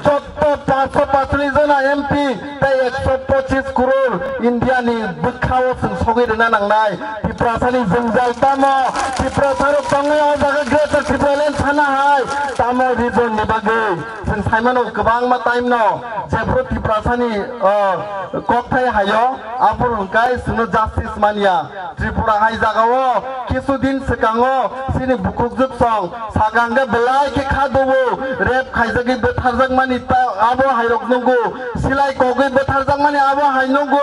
jotto panchsho pachalis jona M P tei ekso pochis crore India ni bwkha o chwng sogwi rwna nangnai. Tiprasani jwngjal tamo? Tiprasarok tongwi o jaga Greater Tipraland sana hai tamo region ni bagwi? Chwng saimano kwbangma time no jephuru Tiprasani, o, kokthai haio, aphuru hwnkhe chwngno justice manya. Tripura hai jagao kisu din swkango chini bukhukjwk song sakang khe belai khe kha dubu, rape khaijagwi bwtharjakmani ta-, abo hairok nungo, silai kogwi bwtharjakmani abo hai nungo.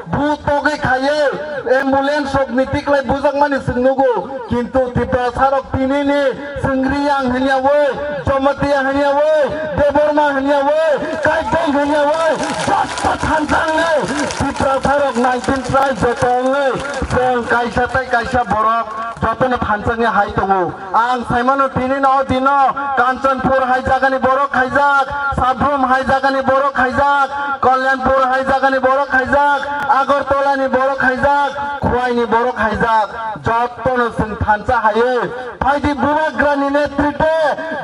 Bu togwi khaiwi ambulance rok ni tiklai bujakmani chwng nugo, kintu Tiprasa rok tinini chwng Riyang hwnyawi, Jamatia hwnyawi, Debbarma hwnyawi, Kaibeng hwnyawi, jotto thansa wngnai Tiprasa rok nineteen tribe jotto wngwi chwng kaisa tei kaisa borok jotono thansa wngwi hai tongo. Ang saimano tini no o dino Kanchanpur hai jagani borok khaijak, Sabrum hai jagani borok khaijak, Kalyanpur hai jagani borok khaijak, Agartala ni borok khaijak, Khowai ni borok khaijak, jotto no chwng thansa haiwi phaidi Bubagra ni netritwe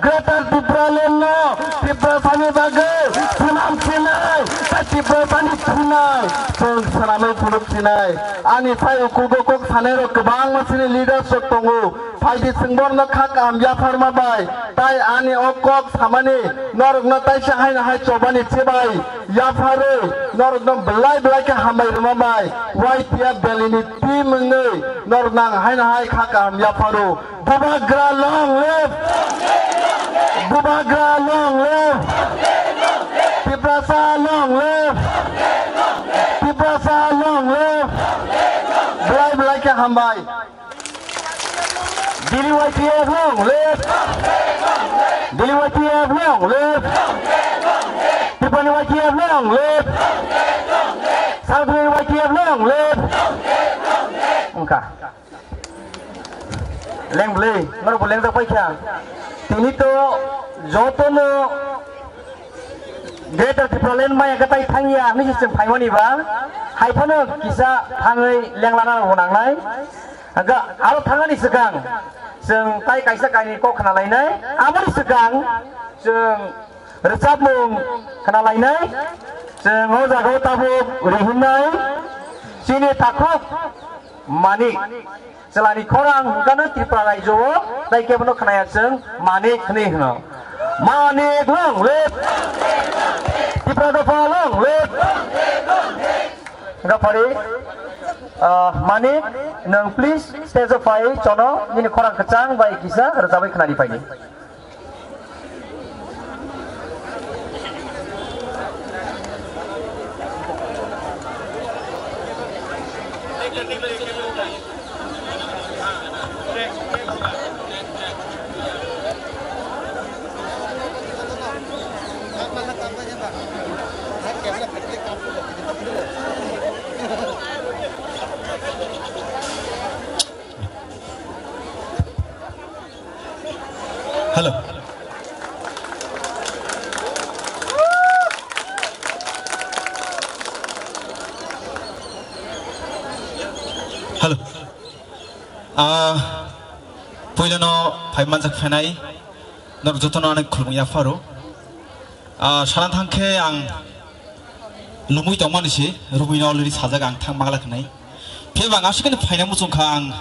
Greater Tipraland no Tiprasa ni bagwi swnam sinai, tei Tiprasa ni thunai chwng swnamwi phunuk sinai. Ani sai ukugo kok sanai rok kwbangma chini leaders rok tongo. Phaidi chwng borokno kha kaham yapharma bai, tai ani o kok samani norokno taisa haino hai chobani chibai yapharwi norokno belai belai khe hambai rwma bai Y T F Delhi ni team wngwi norokno ang haino hai kha kaham yapharo. Bubagra long live! Bubagra long live! Tiprasa long live! Tiprasa long live! Belai belai khe hambai. Delhi Y T F long live! Delhi Y T F long live! Tipani Y T F long live! South Delhi Y T F long live! Wngkha. Leng bwlwi, norok bo lengjak paikha. Tini to jotono Greater Tipraland maya katai thangya hinwi se chwng phaimani ba, hai phano kisa thangwi lenglana bo nangnai. Aga aro thangani swkang chwng tai kaisa kainwi kok khna lainai. Aboni swkang chwng Rwchapmung khna lainai, chwng o jagao tabuk rihunnai, chini takhuk Manik, chwlani khorang hwnkano Tripura raijo-o, tai kebono khnaya chwng Manik hwnwi hwno. Manik long live! Tipra dopha long live! Hwnkha phari, ah, Manik, nwng please stage-o phai chono, nini khorang kwchang bai kisa rwchabwi khnani phaidi. Hello. Hello. Ah, puilano phai manjak phainai norok jotono ani khulumung yapharo. Ah, sana thangkhe ang lumui tongmani se, rumui no already sajak ang thang mangla khnai. Phiyaba ang aswk khe phaina muchung kha ang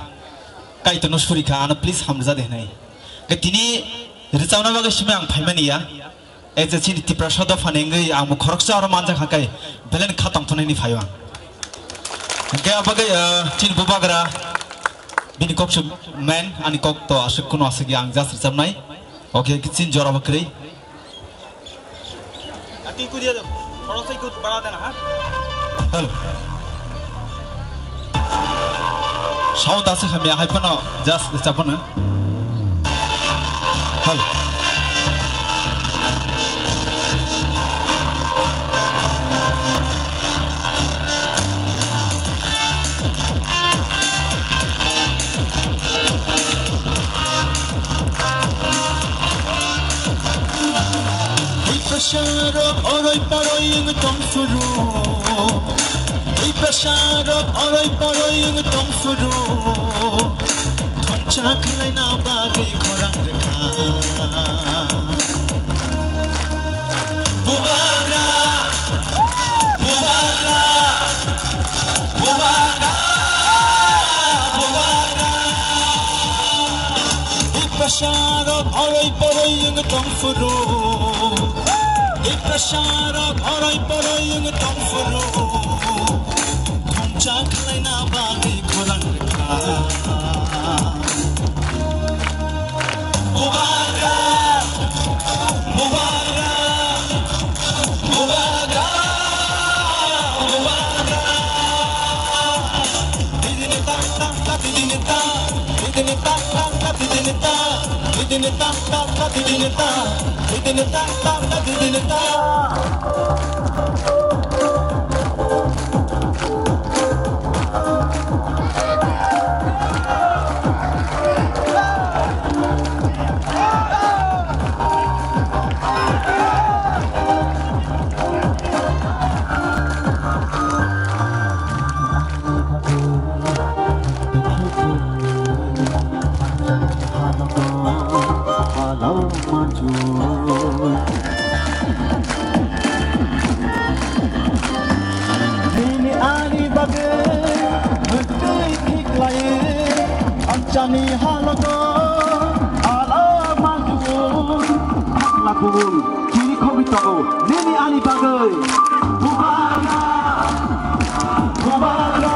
Kaitorno suri kha, ano please hamrwja de hwnwi. Khe tini rwchapna bagwi simi ang phaimani ya. E je chini Tiprasa dophani wngwi ang bo khoroksa oro manjak kha khe belai kha tongthoknani phaio ang. Hwnkhe abagwi, ah, chini bubagra bini kok se main, ani kok to aswk kunu aswk ya ang just rwchapnai. Okay, kichin jora bo kwrwi. Hello. Sound aswk hamya hai phano just rwchap phano. Hello. Ui pesarok oroi poroi wng tong phuru, ui pesarok oroi poroi wng tong phuru, thongcha khlaina bagwi khorang rwkha. Bubagra, bubagra, bubagra, bubagra. Ui pesarok oroi poroi wng tong phuru, ui pesarok oroi poroi wng tong phuru, thongcha khlaina bagwi khorang rwkha. Bubagra, bubagra, bubagra, bubagra. Didini ta, ta, ta, didini ta, didini ta, ta, ta, didini ta, didini ta, ta, ta, didini ta, didini ta, ta, ta, didini ta. Nini ani bagwi mwtwi khiklai, amchani halogo ala manjul, hakla kubul chiri khogwi tongo. Nini ani bagwi bubagra, bubagra.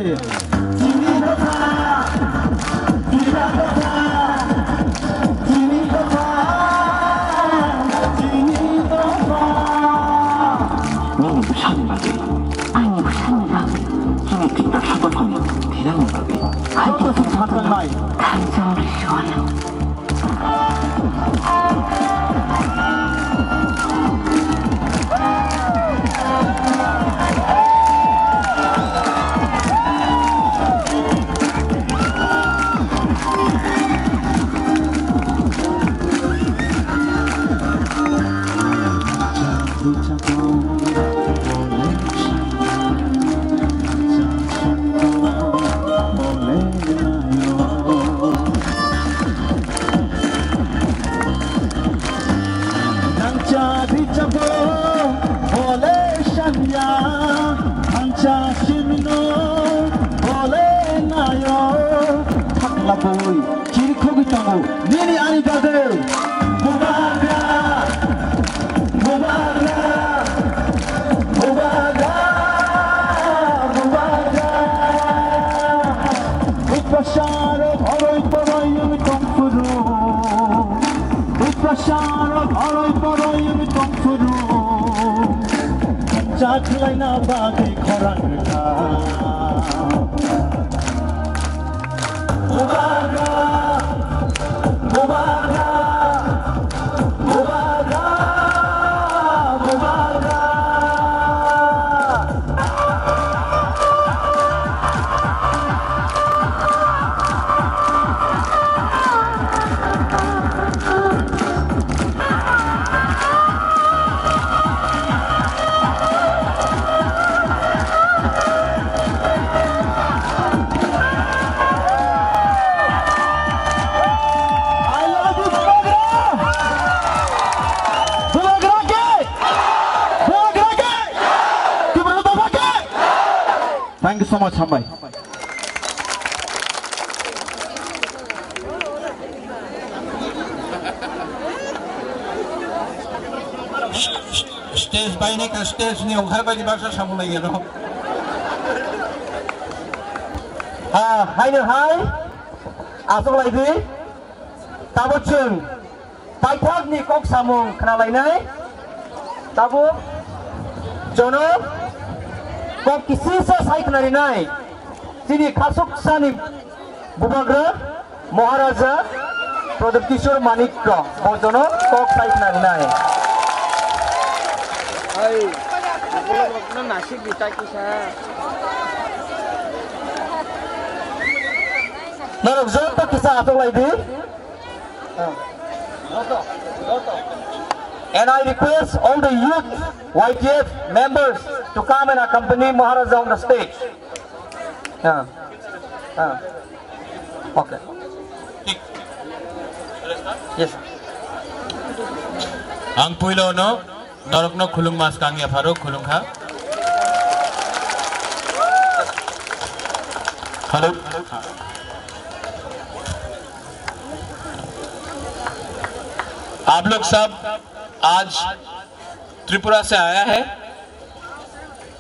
Nini bwsani bagwi, ani bwsani bagwi, chini Tiprasa dophani thinangni bagwi. Hai khe thangchang rwsio ano. Dangcha bichabo bole sanya, dangcha simino bole nayo, thaklaboi chirkhogwi tongo nini ani bagwi. Bubagra, bubagra, bubagra, bubagra. Bwsarok horoi poroi wngwi tongphuru. Bwsarok horoi poroi wngwi tongphuru. Cha khlaina bagwi khorang rwkha. Bubagra, bubagra, bubagra, bubagra. I love you, Bubagra! Bubagra ke! Bubagra ke! Tiprasa dopha ke! Thank you so much, hambai. Stage bainai ka stage ni ongkhar bai baksa samung lai gelo. Ha, hai no hai. Asok lai di. Tabo chwng paithak ni kok samung khna lai nai. Tabo jono kok kisi sa sai khna ri nai. Chini khasuk sani Bubagra Maharaja Pradyut Kishore Manikya bojono kok sai khna rinai. Ai, ukolog rokno nasik di tai kisa. Norok joto kisa achuk lai di. And I request all the youth Y T F members to come and accompany Maharaja on the stage. Ah. Ah. Okay. Yes, sir. Ang puilo no, norokno khulung mas kang ya pharo khulung kha. Hello. आप लोग सब आज त्रिपुरा से आया है,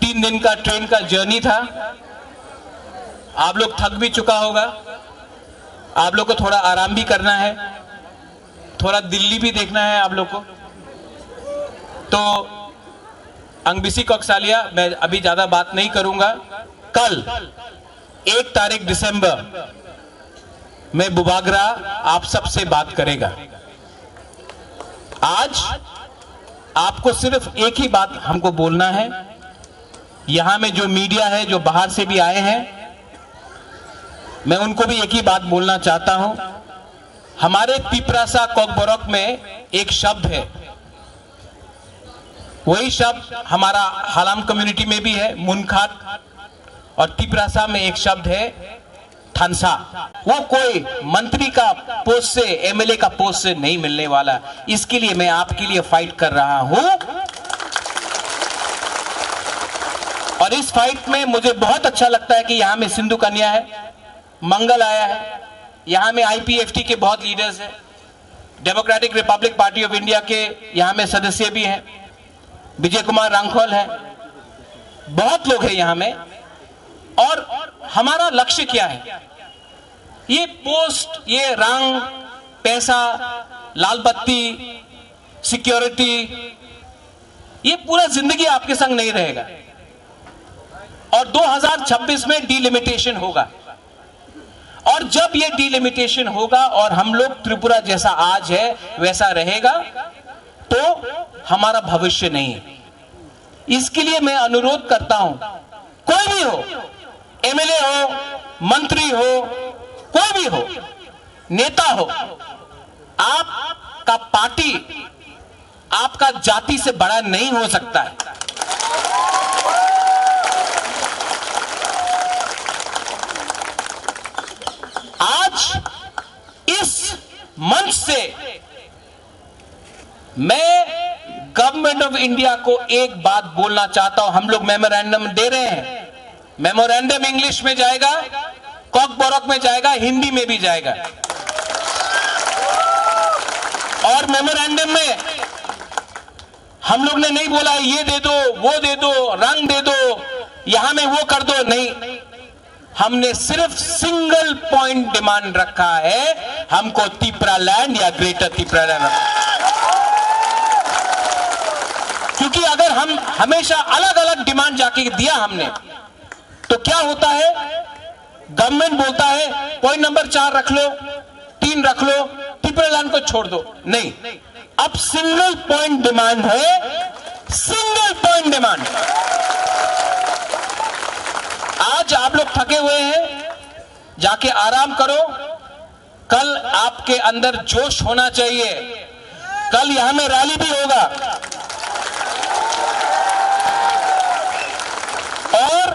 तीन दिन का ट्रेन का जर्नी था, आप लोग थक भी चुका होगा, आप लोग को थोड़ा आराम भी करना है, थोड़ा दिल्ली भी देखना है आप लोग को। तो अंग बिसी कक्सालिया, मैं अभी ज़्यादा बात नहीं करूँगा। कल एक तारीख दिसंबर में बुबागरा आप सबसे बात करेगा। आज आपको सिर्फ एक ही बात हमको बोलना है। यहाँ में जो मीडिया है, जो बाहर से भी आए हैं, मैं उनको भी एक ही बात बोलना चाहता हूँ। हमारे तिपरासा कोकबोरोक में एक शब्द है, वही शब्द हमारा हालाम कम्युनिटी में भी है, मुनखात, और तिपरासा में एक शब्द है, थानसा। वो कोई मंत्री का पोस्ट से, एमएलए का पोस्ट से नहीं मिलने वाला। इसके लिए मैं आपके लिए फाइट कर रहा हूं। और इस फाइट में मुझे बहुत अच्छा लगता है कि यहां में सिंधु कन्या है, मंगल आया है, यहां में आईपीएफटी के बहुत लीडर्स हैं, democratic Republic party of India के यहां में सदस्य भी हैं, विजय कुमार रांखल है, बहुत लोग हैं यहां में। और हमारा लक्ष्य क्या है? ये पोस्ट, ये रंग, पैसा, लाल बत्ती, सिक्योरिटी, ये पूरा जिंदगी आपके संग नहीं रहेगा। और दो हज़ार छब्बीस में डिलिमिटेशन होगा, और जब ये डिलिमिटेशन होगा और हम लोग त्रिपुरा जैसा आज है वैसा रहेगा, तो हमारा भविष्य नहीं है। इसके लिए मैं अनुरोध करता हूं, कोई भी हो, एमएलए हो, मंत्री हो, कोई भी हो, नेता हो, आपका पार्टी आपका जाति से बड़ा नहीं हो सकता है। आज इस मंच से मैं गवर्नमेंट ऑफ इंडिया को एक बात बोलना चाहता हूं। हम लोग मेमोरेंडम दे रहे हैं, मेमोरेंडम इंग्लिश में जाएगा, कॉकबरक में जाएगा, हिंदी में भी जाएगा। और मेमोरेंडम में हम लोग ने नहीं बोला है, ये दे दो, वो दे दो, रंग दे दो, यहां में वो कर दो, नहीं। हमने सिर्फ सिंगल पॉइंट डिमांड रखा है, हमको तिपरा लैंड या ग्रेटर तिपरा लैंड। क्योंकि अगर हम हमेशा अलग-अलग डिमांड जाके दिया हमने, तो क्या होता है? गवर्नमेंट बोलता है, पॉइंट नंबर चार रख लो, तीन रख लो, तिपरा लैंड को छोड़ दो। नहीं, अब सिंगल पॉइंट डिमांड है, सिंगल पॉइंट डिमांड। आज आप लोग थके हुए हैं, जाके आराम करो। कल आपके अंदर जोश होना चाहिए, कल यहां में रैली भी होगा। और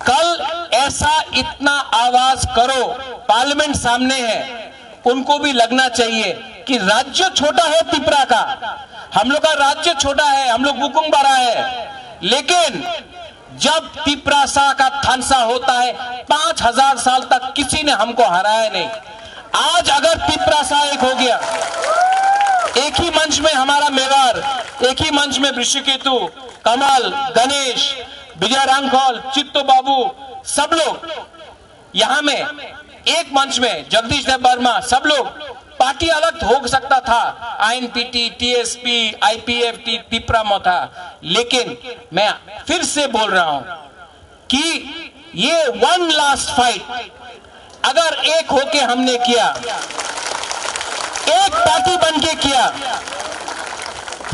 कल ऐसा इतना आवाज करो, पार्लियामेंट सामने है, उनको भी लगना चाहिए कि राज्य छोटा है तिपरा का, हम लोग का राज्य छोटा है, हम लोग बुकुंग बारा है, लेकिन जब तिपरासा का थानसा होता है, पांच हजार साल तक किसी ने हमको हराया नहीं। आज अगर तिपरासा एक हो गया, एक ही मंच में हमारा मेवार, एक ही मंच में वृषिकेतु, कमल, गणेश, विजय रांखल, चित्तो बाबू, सब लोग यहाँ में एक मंच में, जगदीश देव वर्मा, सब लोग, पार्टी अलग हो सकता था, आईएनपीटी, टीएसपी, आईपीएफ, टी-, तिपरा मोथा, लेकिन मैं फिर से बोल रहा हूं कि ये वन लास्ट फाइट अगर एक होके हमने किया, एक पार्टी बन के किया,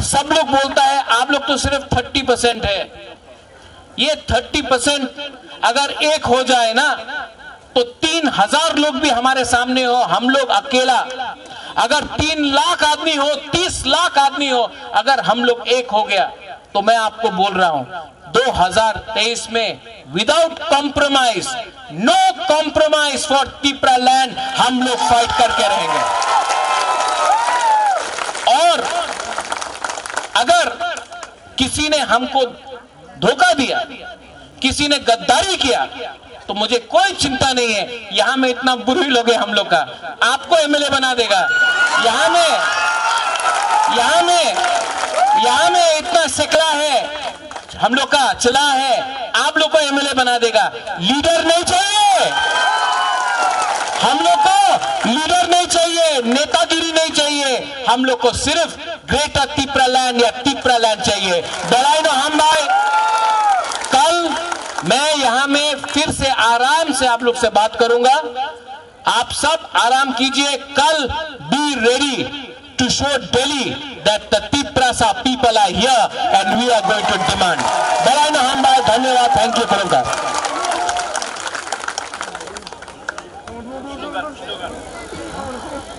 सब लोग बोलता है आप लोग तो सिर्फ थर्टी परसेंट है, ये थर्टी परसेंट अगर एक हो जाए ना, तो तीन हजार लोग भी हमारे सामने हो, हम लोग अकेला, अगर तीन लाख आदमी हो, तीस लाख आदमी हो, अगर हम लोग एक हो गया, तो मैं आपको बोल रहा हूं, दो हज़ार तेईस में without compromise, no compromise for Tipra land, हम लोग फाइट करके रहेंगे। और अगर किसी ने हमको धोखा दिया, किसी ने गद्दारी किया, तो मुझे कोई चिंता नहीं है। यहाँ में इतना बुरी लोग है हम लोग का, आपको एमएलए बना देगा। यहाँ में, यहाँ में, यहाँ में इतना सेकला है हम लोग का, चला है, आप लोग को एमएलए बना देगा। लीडर नहीं चाहिए हम लोग को, लीडर नहीं चाहिए, नेतागिरी नहीं चाहिए, हम लोग को सिर्फ ग्रेटर तिपरा लैंड या तिपरा लैंड चाहिए। Belai no hambai। कल मैं यहाँ में फिर से आराम से आप लोग से बात करूंगा। आप सब आराम कीजिए। कल be ready to show Delhi that the Tiprasa people are here and we are going to demand. Belai no hambai, dhanyawad, thank you, khulumkha.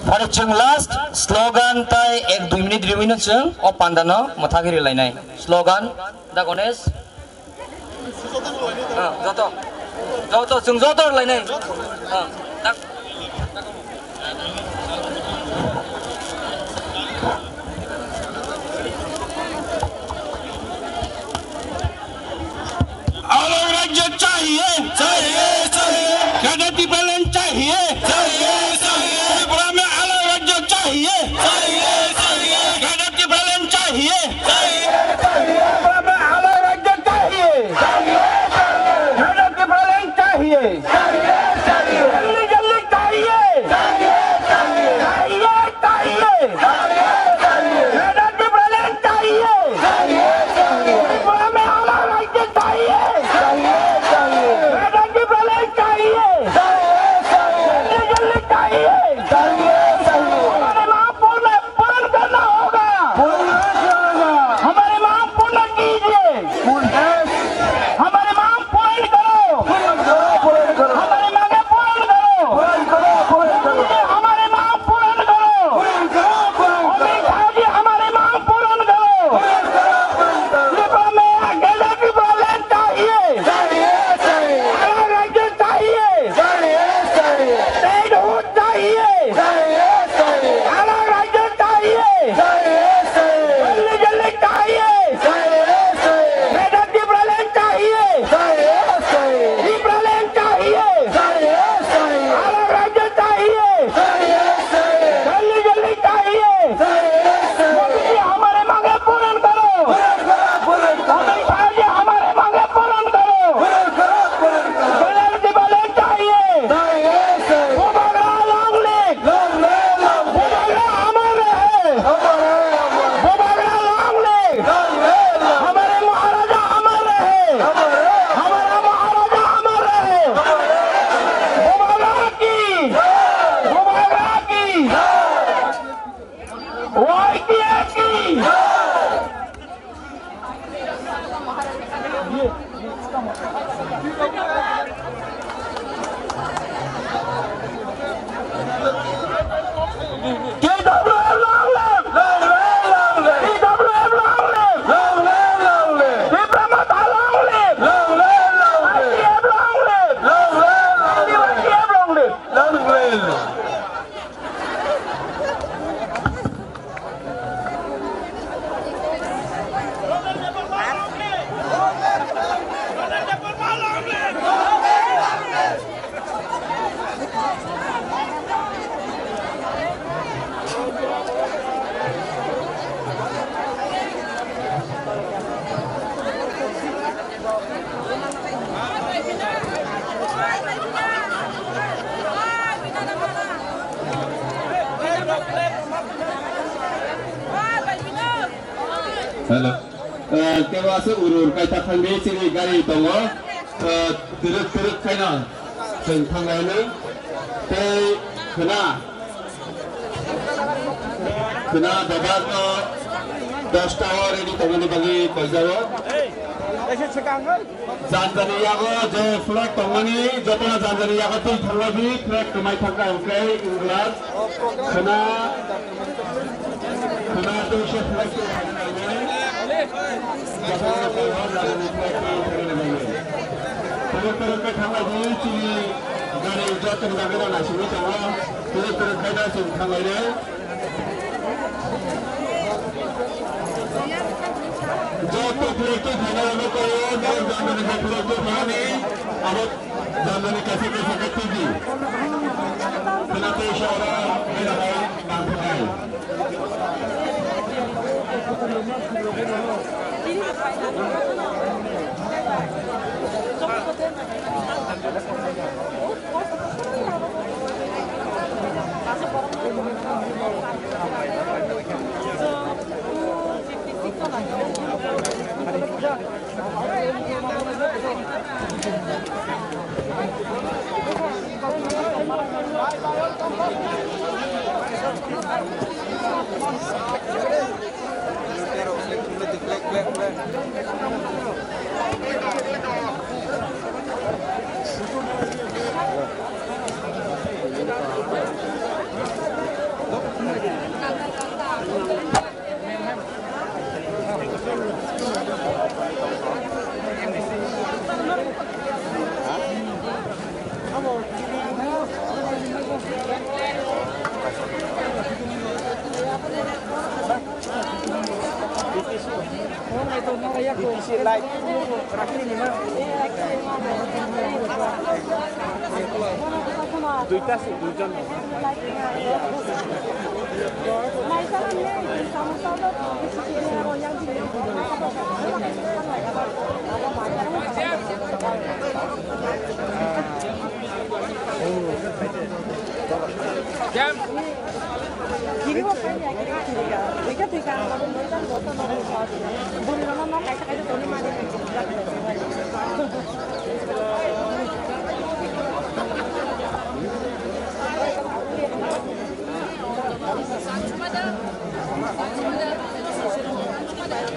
Phare chwng last slogan tai ek dui minute riwino chwng o panda no mwthagwi rilainai. Slogan, da Ganesh. Ah, joto, joto, chwng joto rilainai. Ah, tak. अलग राज्य चाहिए, चाहिए, चाहिए। गैर तिब्बतन चाहिए, चाहिए, चाहिए। त्रिपुरा में अलग राज्य चाहिए, चाहिए, चाहिए। गैर तिब्बतन चाहिए, चाहिए, चाहिए। त्रिपुरा में अलग राज्य चाहिए, चाहिए, चाहिए। गैर Tibetan T W F long live! Long live, long live! T W F long live! Long live, long live! Tipra Motha long live! Long live, long live! R T F long live! Long live, long live! T Y T F long live! Long live! Hello. Eh, kebo aswk ur ur kaisa thangdi, chini gari tongo. Eh, twrwk twrwk khaino chwng thanglainwi. Tei khwna, khwna dobar no dosta o ready tongmani bagwi koijao. Janjani yago je flag tongmani, jotono janjani yago twi thanglaiwi flag kwmai thangkha, hwnkhe England khwna, khwna twi se flag twi thanglaiwi. Jotono janjani flag twi thanglaiwi. Kwrwk kwrwk khe thanglaiwi chini gari jotono bagwi rw naisingwi tongo. Kwrwk kwrwk khe da chwng thanglainai. Joto flag twi phainai rokno koi o, norok janjani hai flag twi phainani, abo janjani kaisa kaisa khe tigi. Khwna twi se oro bera bai nang phainai. Duita se, duijon.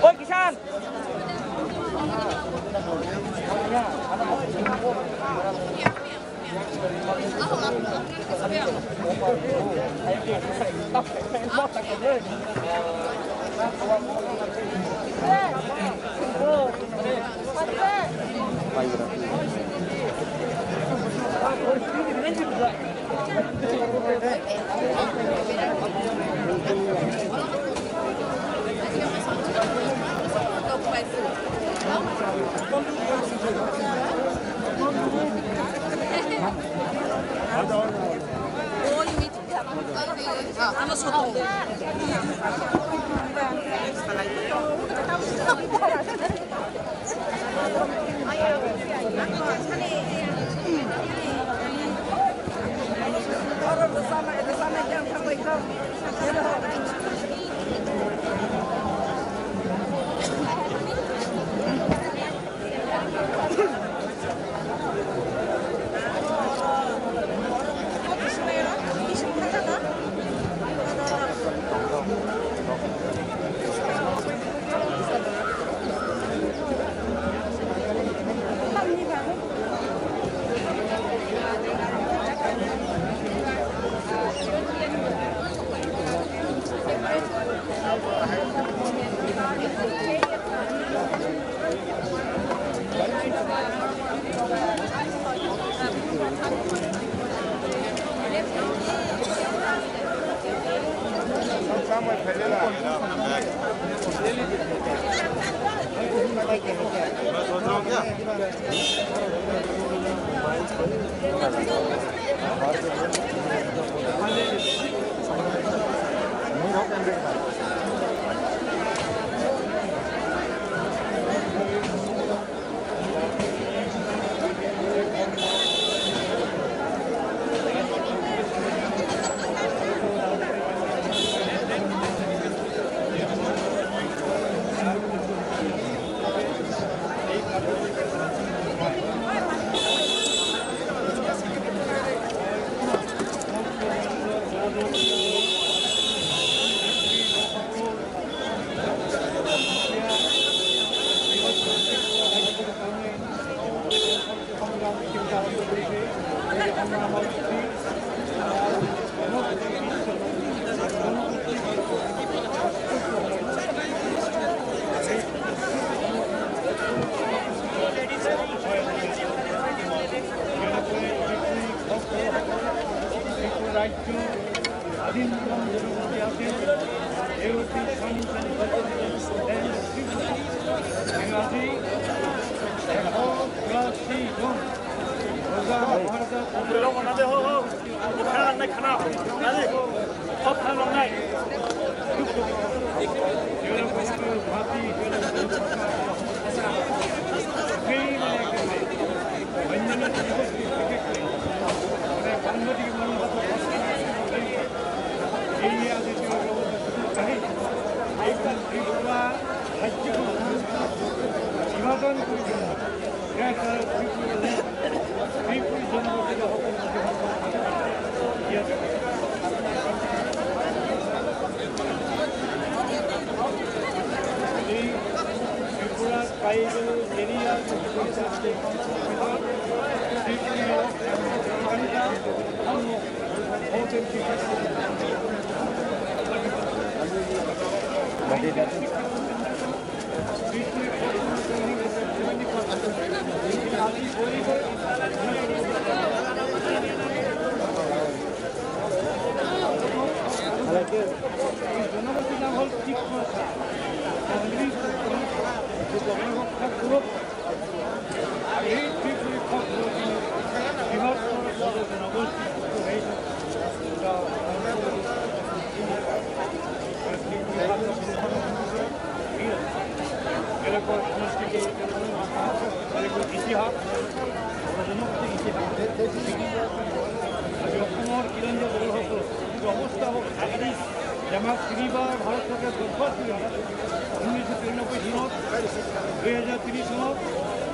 Oi, Kishan! রাজ্য স্বাধীনতম জনগোষ্ঠী আছে, এর অতি সম্মানিত ইংরাজি এবং Bharat Tripura Tribal Area Tripura অবস্থা হোক, যেমন তিনিবার ভারত সরকার দরবার ছিল, উনিশশো তিরানব্বই সনদ, দুই হাজার তিরিশ সনদ,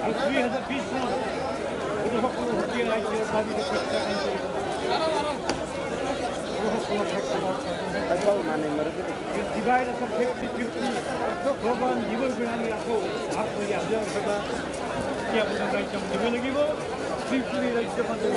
আর দুই হাজার বিশ সনদ, এটা সকল হচ্ছে রাজ্যের দাবিতে প্রত্যাখ্যান করে। Divide us from fifty fifty, ভগৱান জীৱই আমি আকৌ ভাগ কৰি আহোঁ। কিয় বুজি পাইছে? দিব লাগিব, বিষ্ণুপুৰী ৰাজ্য পাতিব।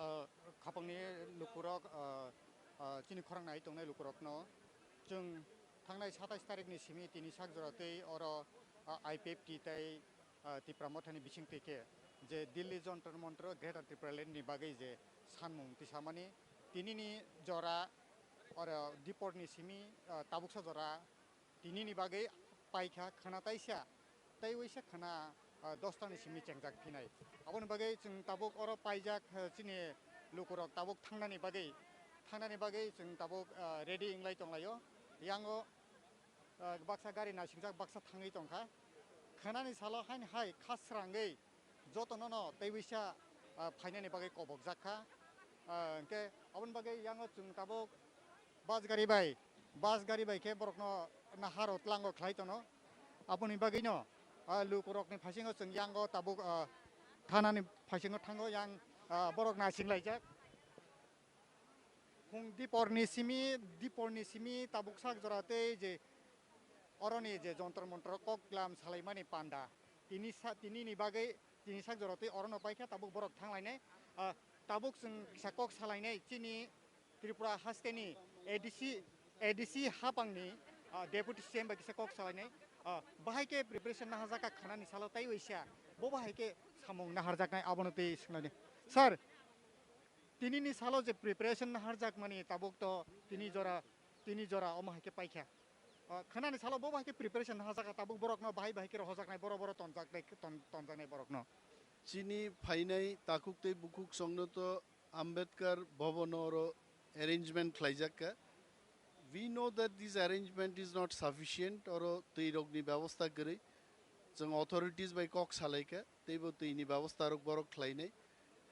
Ah, khapangni lukurok, ah, ah, chini khorang nai tongnai lukurokno chwng thangnai satais tarikni simi tini sak jora tei oro, ah, I P F T tei, ah, Tipra Mothani bisingtwi khe je Delhi Jantar Mantar Greater Tipraland ni bagwi je sanmung tisamani tinini jora oro diporni simi, ah, tabuksa jora tinini bagwi paikha khwna taisa, tei waisa khwna, ah, dostani simi chengjak phinai. Aboni bagwi chwng tabuk oro paijak, ah, chini, lukurok tabuk thangnani bagwi, thangnani bagwi chwng tabuk, ah, ready wnglai tonglaio. Yango, ah, baksa gari nasingjak, baksa thangwi tongkha. Khwnani salo haini hai kha srangwi jotono no teiwisa, ah, phainani bagwi kobokjak kha. Ah, hwnkhe aboni bagwi yango chwng tabuk bus gari bai, bus gari bai khe borokno naharo tlango khlai tono. Aboni bagwino, ah, lukurokni phasingo chwng yango tabuk, ah, thanani phasingo thango yang, ah, borok nasing laijak. Phung diporni simi, diporni simi tabuk sak jora tei je oroni je jontro montro kok glam salaimani panda. Tini sa-, tinini bagwi tini sak jora tei orono paikha tabuk borok thanglainai. Ah, tabuk chwng kisa kok salainai chini Tripura hasteni A D C, A D C hapangni, ah, Deputy C M bai kisa kok salainai. Ah, bahai khe preparation naharjak kha khwnani salo tei waisa. Bo bahai khe samung naharjaknai abono tei swnglainai. Sir, tinini salo je preparation naharjakmani tabuk to tini jora, tini jora omo hai khe paikha. Ah, khwnani salo bo bahai khe preparation naharjak kha tabuk borokno bahai bahai khe rohojaknai borok borok tonjaknai, ton-, tonjaknai borokno. Chini phainai takhuk tei bukhuk songno to Ambedkar Bhavan oro arrangement khlaijak kha. We know that this arrangement is not sufficient, oro twi rokni bebostha kwrwi. Chwng authorities bai kok salai kha, teibo twini bebostha rok borok khlainai.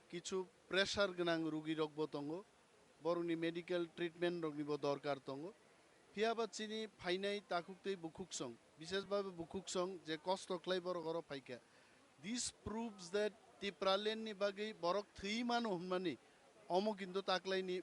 Kichu pressure gwnang rugi rok bo tongo, borokni medical treatment rokni bo dorkar tongo. Phiya ba chini phainai takhuk tei bukhuk song, bishesh bhabe bukhuk song je kosto khlai borok oro phaikha. This proves that Tipraland ni bagwi borok thwi mano hwnmani omo kintu taklaini